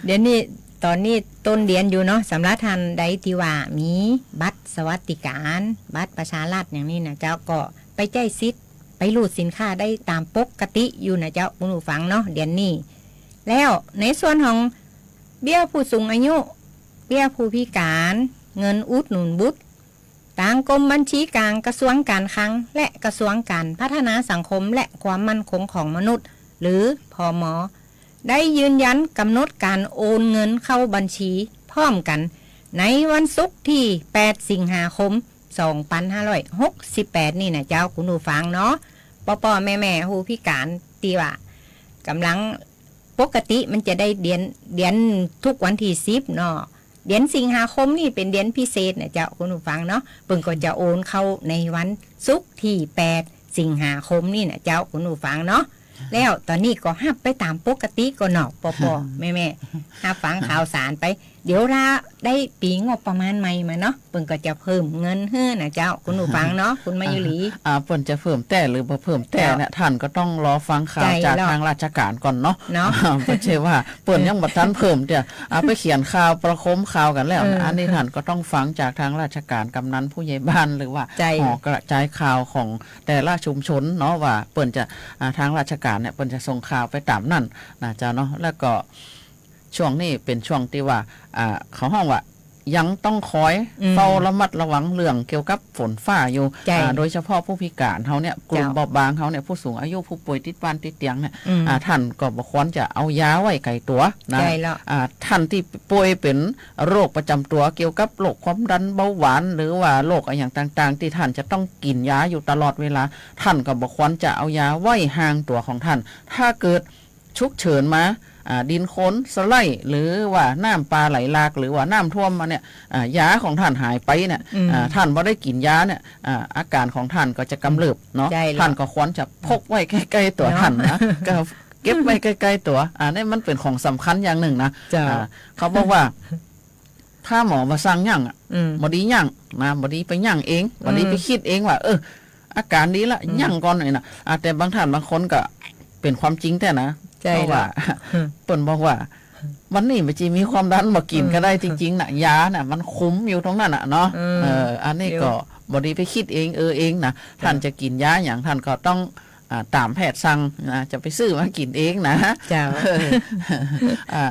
เดี๋ยวนี้ ต๋อนนี้ต้นเดือนอยู่เนาะ สำหรับท่านใดตี้ว่ามีบัตรสวัสดิการ บัตรประชารัฐอย่างนี้นะเจ้า ก็ไปใจ๊สิทธิ์ ไปรูดสินค้าได้ต๋ามปกติอยู่นะเจ้า คุณผู้ฟังเนาะ เดือนนี้ แล้วในส่วนของเบี้ยผู้สูงอายุ เบี้ยผู้พิก๋าน เงินอุดหนุนบุตร ตางกรมบัญชีกลาง กระทรวงการคลัง และกระทรวงการพัฒนาสังคมและความมั่นคงของมนุษย์ หรือ ผม. ได้ยืนยันก๋ำหนดก๋านโอนเงินเข้าบัญชีพร้อมกั๋น ในวันศุกร์ตี้แปดสิงหาคมสองปันห้าร้อยหกสิบแปดนี่นะเจ้า คุณผู้ฟังเนาะ ป้อๆ แม่ๆ ผู้พิก๋านตี้ว่าก๋ำลัง ปกติมันจะได้เดือน เดือนทุกวันตี้สิบเนาะ เดือนสิงหาคมนี่เป๋นเดือนพิเศษนะเจ้า คุณผู้ฟังเนาะ เปิ้นก็จะโอนเข้าในวันศุกร์ตี้แปดสิงหาคมนี่นะเจ้า คุณผู้ฟังเนาะ แล้วต๋อนนี้ก็ฮับไปต๋ามปกติก่อเนาะ ป้อๆ แม่ๆ ฮับฟังข่าวสารไป เดี๋ยวถ้าได้ปี๋งบประมาณใหม่มาเนาะ เปิ้นก็จะเพิ่มเงินหื้อนะเจ้า คุณผู้ฟังเนาะ คุณมายุรี อ่า เปิ้นจะเพิ่มแต๊หรือบ่เพิ่มแต๊เนี่ย เจ้า ท่านก็ต้องรอฟังข่าว ใจ้ จาก เนาะ ตางราชก๋านก่อนเนาะ เนาะ อ่า บ่ใจ้ว่าเปิ้นยังบ่ทันเพิ่มเตื้อ อ่า ไปเขียนข่าวประโคมข่าวกั๋นแล้ว เออ อันนี้ท่านก็ต้องฟังจากตางราชก๋าน กำนัน ผู้ใหญ่บ้าน หรือว่า ใจ้ หอกระจายข่าวของแต่ละชุมชนเนาะ ว่าเปิ้นจะ อ่า ตางราชก๋านเนี่ยเปิ้นจะส่งข่าวไปต๋ามนั้นนะเจ้าเนาะ แล้วก็ ช่วงนี้เป๋นช่วงตี้ว่า อ่า เขาฮ้องว่ายังต้องคอย อืม เฝ้าระมัดระวังเรื่องเกี่ยวกับฝนฟ้าอยู่ ใจ้ อ่า โดยเฉพาะผู้พิก๋านเฮาเนี่ย กลุ่ม เจ้า เบาะบางเฮาเนี่ย ผู้สูงอายุ ผู้ป่วยติดบ้านติดเตียงเนี่ย อืม อ่า ท่านก็บ่ควรจะเอายาไว้ใก้ตั๋วนะ ใจ้แล้ว อ่า ท่านตี้ป่วยเป๋นโรคประจ๋ำตั๋วเกี่ยวกับโรคความดันเบาหวาน หรือว่าโรคอะหยังต่างๆ ตี้ท่านจะต้องกิ๋นยาอยู่ตลอดเวลา ท่านก็บ่ควรจะเอายาไว้ห่างตั๋วของท่าน ถ้าเกิด ฉุกเฉินมา อ่า ดินโคลนสไลด์ หรือว่าน้ำป่าไหลหลาก หรือว่าน้ำท่วมมาเนี่ย อ่า ยาของท่านหายไปเนี่ย อืม อ่า ท่านบ่ได้กิ๋นยาเนี่ย อ่า อาก๋ารของท่านก็จะกำเริบเนาะ ใจ้แล้ว ท่านก็ควรจะพกไว้ใก้ๆ ตั๋ว เนาะ ท่านนะ ก็เก็บไว้ใก้ๆ ตั๋ว อ่า นี่มันเป๋นของสำคัญอย่างนึ่งนะ เจ้า อ่า เขาบอกว่า ถ้าหมอบ่สั่งยั้งอะ อืม บ่ดียั้งนะ บ่ดีไปยั้งเอง บ่ดีไป อืม กึ๊ดเองว่า เออ อาก๋ารดีละ อืม ยั้งก่อนนี่นะ อ่า แต่บางท่านบางคนก็เป๋นความจริงแต๊นะ ใจ้ เพราะว่า แล้ว เปิ้นบอกว่า วันนี้บ่จีมีความดัน บ่กิ๋น อืม ก็ได้ จริงๆ น่ะ ยาน่ะ มันคุมอยู่ตรงนั้นน่ะเนาะ อืม เออ อันนี้ เดี๋ยว ก็บ่ดีไปกึ๊ดเอง เออเองนะ ท่าน เออ จะกิ๋นยาหยัง ท่านก็ต้อง อ่า ต๋ามแพทย์สั่งนะ จะไปซื้อมากิ๋นเองนะ เจ้า เออ อ่า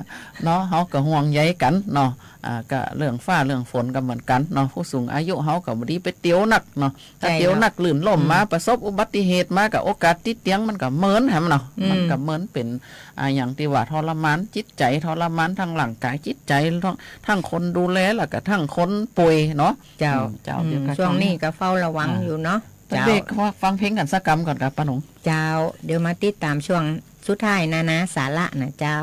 เนาะ เฮาก็ห่วงใยกั๋นเนาะ อ่า ก็เรื่องฟ้าเรื่องฝนก็เหมือนกั๋นเนาะ ผู้สูงอายุเฮาก็บ่ดีไปเตียวนักเนาะ ถ้า ใจ้ เตียวนัก เจ้า ลื่นล้มมา อืม ประสบอุบัติเหตุมา ก็โอกาสติดเตียงมันก็เมินแหมเนาะ อืม มันก็เมินเป๋น อ่า อย่างตี้ว่าทรมานจิตใจ๋ ทรมานทั้งร่างก๋ายจิตใจ๋ ทั้ง ทั้งคนดูแล แล้วก็ทั้งคนป่วยเนาะ เจ้า อืม เจ้า อืม เดี๋ยวก็ ช่วงนี้ก็เฝ้าระวัง อ่า อยู่เนาะ เจ้า เบรก ฟังเพลงกั๋นสักกำก่อนครับป้าหนง เจ้า เดี๋ยวมาติดต๋ามช่วงสุดท้ายนานาสาระนะเจ้า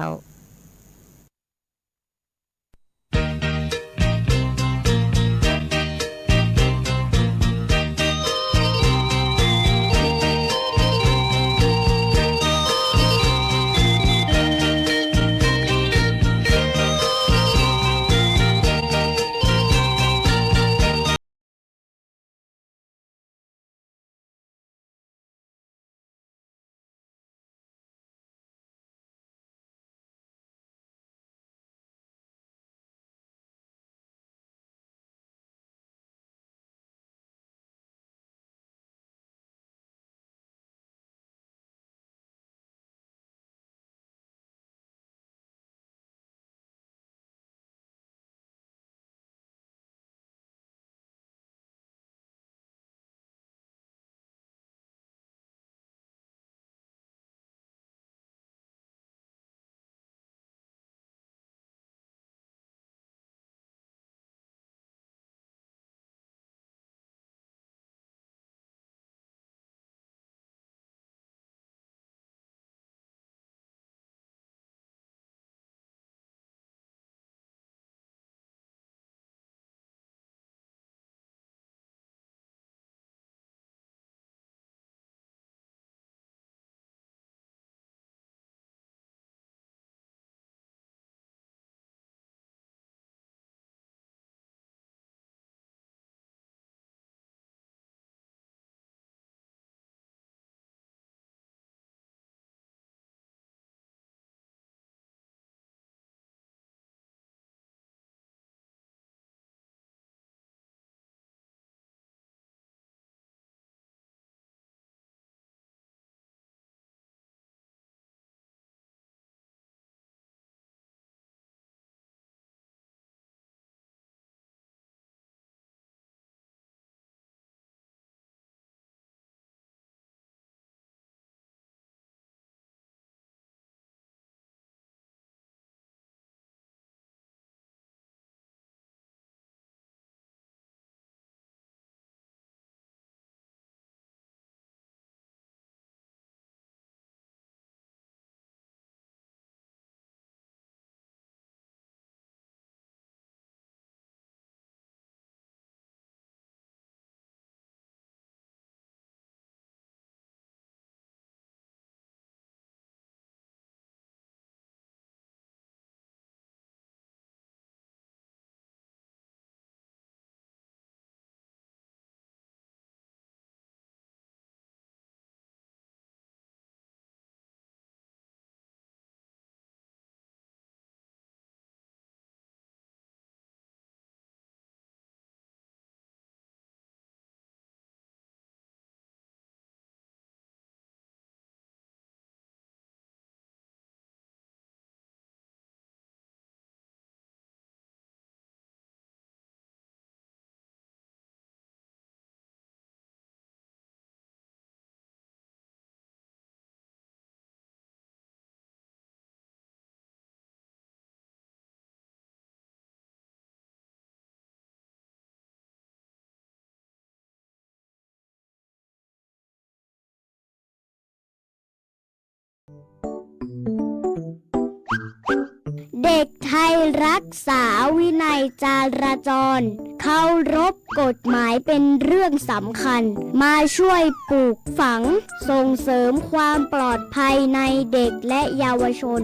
เด็กไทยรักษาวินัยจราจร เคารพกฎหมายเป็นเรื่องสำคัญ มาช่วยปลูกฝังส่งเสริมความปลอดภัยในเด็กและเยาวชน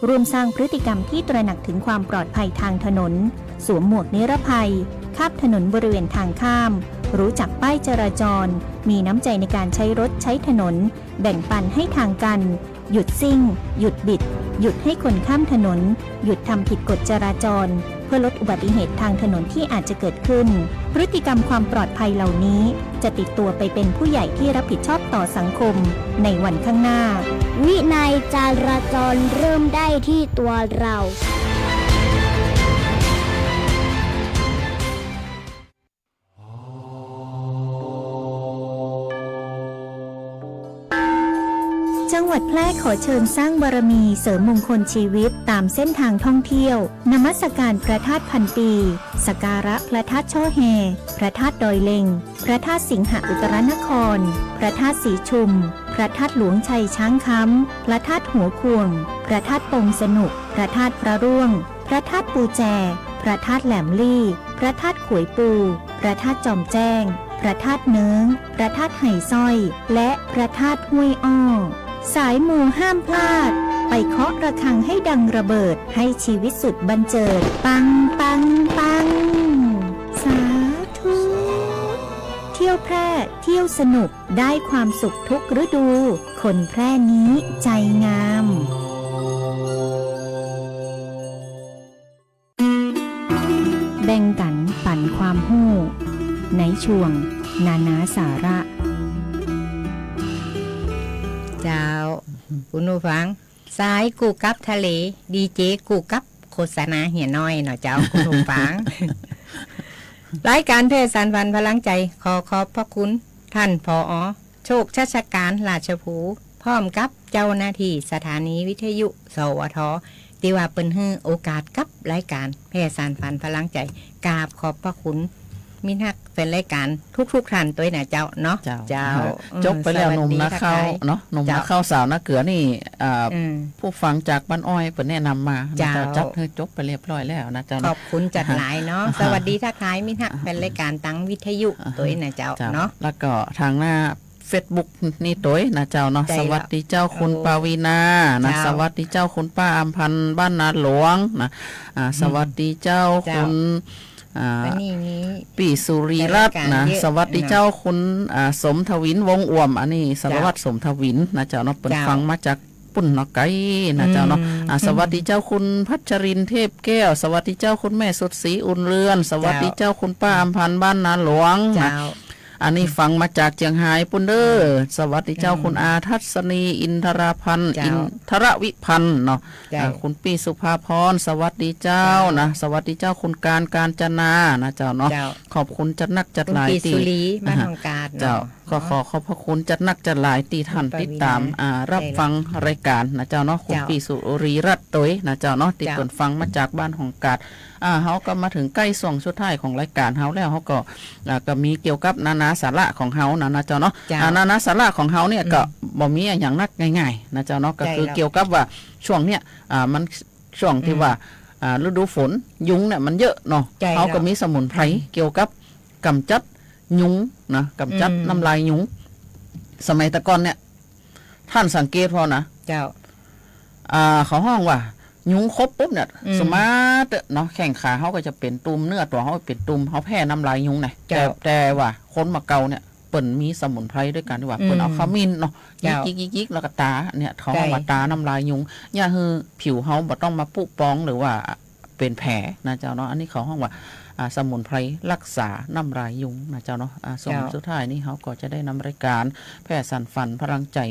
ร่วมสร้างพฤติกรรมที่ตระหนักถึงความปลอดภัยทางถนน สวมหมวกนิรภัย ข้ามถนนบริเวณทางข้าม รู้จักป้ายจราจร มีน้ำใจในการใช้รถใช้ถนน แบ่งปันให้ทางกัน หยุดซิ่ง หยุดบิด หยุดให้คนข้ามถนน หยุดทำผิดกฎจราจร เพื่อลดอุบัติเหตุทางถนนที่อาจจะเกิดขึ้น พฤติกรรมความปลอดภัยเหล่านี้จะติดตัวไปเป็นผู้ใหญ่ที่รับผิดชอบต่อสังคมในวันข้างหน้า วินัยจราจรเริ่มได้ที่ตัวเรา จังหวัดแพร่ขอเชิญสร้างบารมีเสริมมงคลชีวิตตามเส้นทางท่องเที่ยว นมัสการพระธาตุพันปี สักการะพระธาตุช่อแฮ พระธาตุดอยเล็ง พระธาตุสิงหอุตรนคร พระธาตุสีชุม พระธาตุหลวงชัยช้างคำ พระธาตุหัวข่วง พระธาตุปงสนุก พระธาตุพระร่วง พระธาตุปูแจ พระธาตุแหลมลี่ พระธาตุขวยปู พระธาตุจอมแจ้ง พระธาตุเนิ้ง พระธาตุไหซ้อย และพระธาตุห้วยอ้อ สายมูห้ามพลาด ไปเคาะระฆังให้ดังระเบิด ให้ชีวิตสุดบันเจิด ปัง ปัง ปัง สาธุ เที่ยวแพร่ เที่ยวสนุก ได้ความสุขทุกฤดู คนแพร่นี้ใจงาม แบ่งกั๋นปั๋นความฮู้ ในช่วงนานาสาระ เจ้า คุณผู้ฟัง สายกู้กับทะเล ดีเจกู้กับโฆษณาเหียน้อยเนาะเจ้า คุณผู้ฟัง รายก๋านแพร่สานฝันพลังใจ๋ ขอขอบพระคุณท่าน ผอ. โชคชัชกาล ราชภู พร้อมกับเจ้าหน้าตี้สถานีวิทยุ สวท ตี้ว่าเปิ้นหื้อโอกาสกับรายก๋านแพร่สานฝันพลังใจ๋ กราบขอบพระคุณมิตรฮักแฟนรายก๋านทุกๆ ท่านตวยนะเจ้าเนาะ เจ้า เจ้า เออ จบไปแล้ว สวัสดี หนุ่มนาข้าว ทักทาย เนาะ หนุ่มนาข้าว เจ้า สาวนาเกือนี่ อ่า อืม ผู้ฟังจากบ้านอ้อยเปิ้นแนะนำมานะเจ้า เจ้า จัดหื้อจบไปเรียบร้อยแล้วนะเจ้าเนาะ ขอบคุณจัดหลายเนาะ สวัสดีทักทายมิตรฮักแฟนรายก๋านตังวิทยุตวยนะเจ้า เจ้า เนาะ แล้วก็ทางหน้า เฟซบุ๊กนี่ตวยนะเจ้าเนาะ ใจ้แล้ว สวัสดีเจ้าคุณ โอ้ ปาวีนานะ เจ้า สวัสดีเจ้าคุณป้าอำพันธ์บ้านนาหลวงนะ อ่า อืม สวัสดีเจ้า เจ้า คุณ อ่า วันนี้มี ปี้สุรีรัตน์นะ รายก๋านเยอะ สวัสดีเจ้าคุณ อ่า สมทวินวงศ์อ่วม อันนี้สารวัตร เจ้า สมทวินนะเจ้าเนาะ เปิ้น เจ้า ฟังมาจากปุ้นเนาะ ไก๋นะเจ้าเนาะ อืม อ่า สวัสดีเจ้าคุณพัชรินทร์เทพแก้ว สวัสดีเจ้าคุณแม่สุดศรีอุ่นเรือน สวัสดีเจ้า เจ้าคุณป้าอำพันธ์บ้านนาหลวงนะ เจ้า อันนี้ฟังมาจากเจียงฮายปุ้นเด้อ อืม สวัสดีเจ้า อืม คุณอาทัศนี อินทราพันธ์ เจ้า อินทรวิพันธ์เนาะ เจ้า อ่า คุณปี้สุภาพร สวัสดีเจ้า เจ้า นะ สวัสดีเจ้าคุณการ กาญจนานะเจ้าเนาะ เจ้า ขอบคุณจัดนักจัดหลาย คุณปี้สุรี ตี้ บ้านหองกาดเนาะ เจ้า ก็ขอขอบพระคุณจัดนักจัดหลายตี้ท่าน คุณปวีณา ติดตาม อ่า รับฟังรายการนะเจ้าเนาะ เจ้า คุณปี้สุรีรัตน์ตวยนะเจ้าเนาะ ตี้ เจ้า เปิ้นฟังมาจากบ้านหองกาด อ่า เฮาก็มาเถิงใก้ช่วงสุดท้ายของรายการเฮาแล้ว เฮาก็ อ่า ก็มีเกี่ยวกับนานาสาระของเฮานะ นะเจ้าเนาะ เจ้า อ่า นานาสาระของเฮาเนี่ย อืม ก็บ่มีอะหยังนักง่ายๆ นะเจ้าเนาะ ก็คือ ใจ้แล้ว เกี่ยวกับว่าช่วงเนี้ย อ่า มันช่วงตี้ อืม ว่า อ่า ฤดูฝนยุงเนี่ยมันเยอะเนาะ ใจ้แล้ว เฮาก็มีสมุนไพร อืม เกี่ยวกับก๋ำจัดยุงนะ ก๋ำจัด อืม น้ำลายยุง สมัยแต่ก่อนเนี่ย ท่านสังเกตผ่อนะ เจ้า อ่า เขาฮ้องว่า ยุงขบปุ๊บเนี่ย อืม สมมาเต๊อะเนาะ แข้งขาเฮาก็จะเป๋นตุ่ม เนื้อตั๋วเฮาเป๋นตุ่ม เฮาแผ่น้ำลายยุงไง เจ้า แต่ แต่ว่าคนบ่าเก่าเนี่ย เปิ้นมีสมุนไพรด้วยก๋านตี้ว่า อืม เปิ้นเอาขมิ้นเนาะ เจ้า ยิกๆๆๆ แล้วก็ตา เนี่ย เขาฮ้องว่า ใจ้ ตาน้ำลายยุง เยียะหื้อผิวเฮาบ่ต้องมาปุปองหรือว่า เป๋นแผลนะเจ้าเนาะ อันนี้เขาฮ้องว่า อ่า สมุนไพรรักษาน้ำลายยุงนะเจ้าเนาะ อ่า ช่วง เจ้า สุดท้ายนี้เฮาก็จะได้นำรายการแพร่สานฝันพลังใจ๋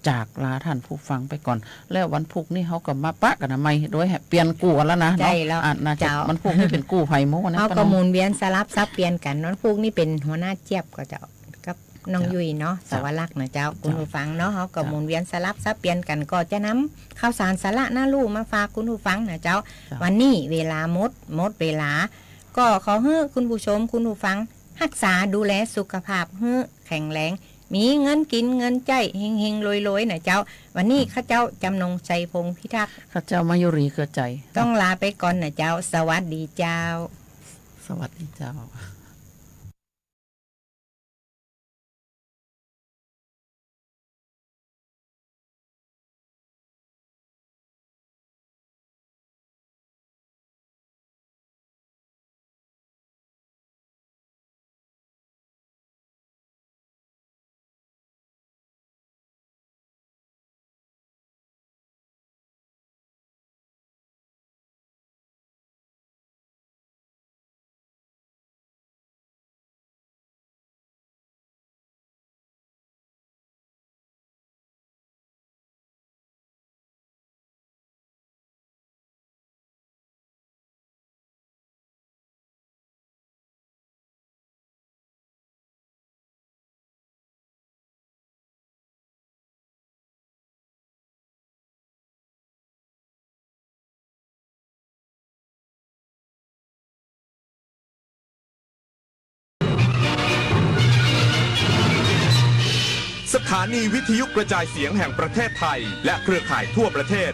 จากลาท่านผู้ฟังไปก่อน แล้ววันพุธนี้เฮาก็มาปะกั๋นใหม่ โดยเปลี่ยนกู้แล้วนะเนาะ ใจ้แล้ว อ่า น่าจะ เจ้า วันพุธนี้เป๋นกู้ใผโม้นะ เฮาก็หมุนเวียนสลับสับเปลี่ยนกั๋น วันพุธนี้เป๋นหัวหน้าเจี๊ยบก็เจ้า กับน้อง เจ้า ยุ้ยเนาะ เจ้า สวรักษ์นะเจ้า เจ้า คุณผู้ฟังเนาะ เฮาก็ เจ้า หมุนเวียนสลับสับเปลี่ยนกั๋น ก็จะนำข่าวสารสาระน่าฮู้มาฝากคุณผู้ฟังนะเจ้า เจ้า วันนี้เวลาหมด หมดเวลา ก็ขอหื้อคุณผู้ชมคุณผู้ฟัง ฮักษาดูแลสุขภาพหื้อแข็งแรง มีเงินกิ๋นเงินใจ๊ เฮงๆ รวยๆ นะเจ้า วันนี้ อืม ข้าเจ้าจำนง ชัยพงษ์พิทักษ์ ข้าเจ้ามายุรี เครือใจ๋ ต้องลาไปก่อนนะเจ้า สวัสดีเจ้า สวัสดีเจ้า สถานีวิทยุกระจายเสียงแห่งประเทศไทย และเครือข่ายทั่วประเทศ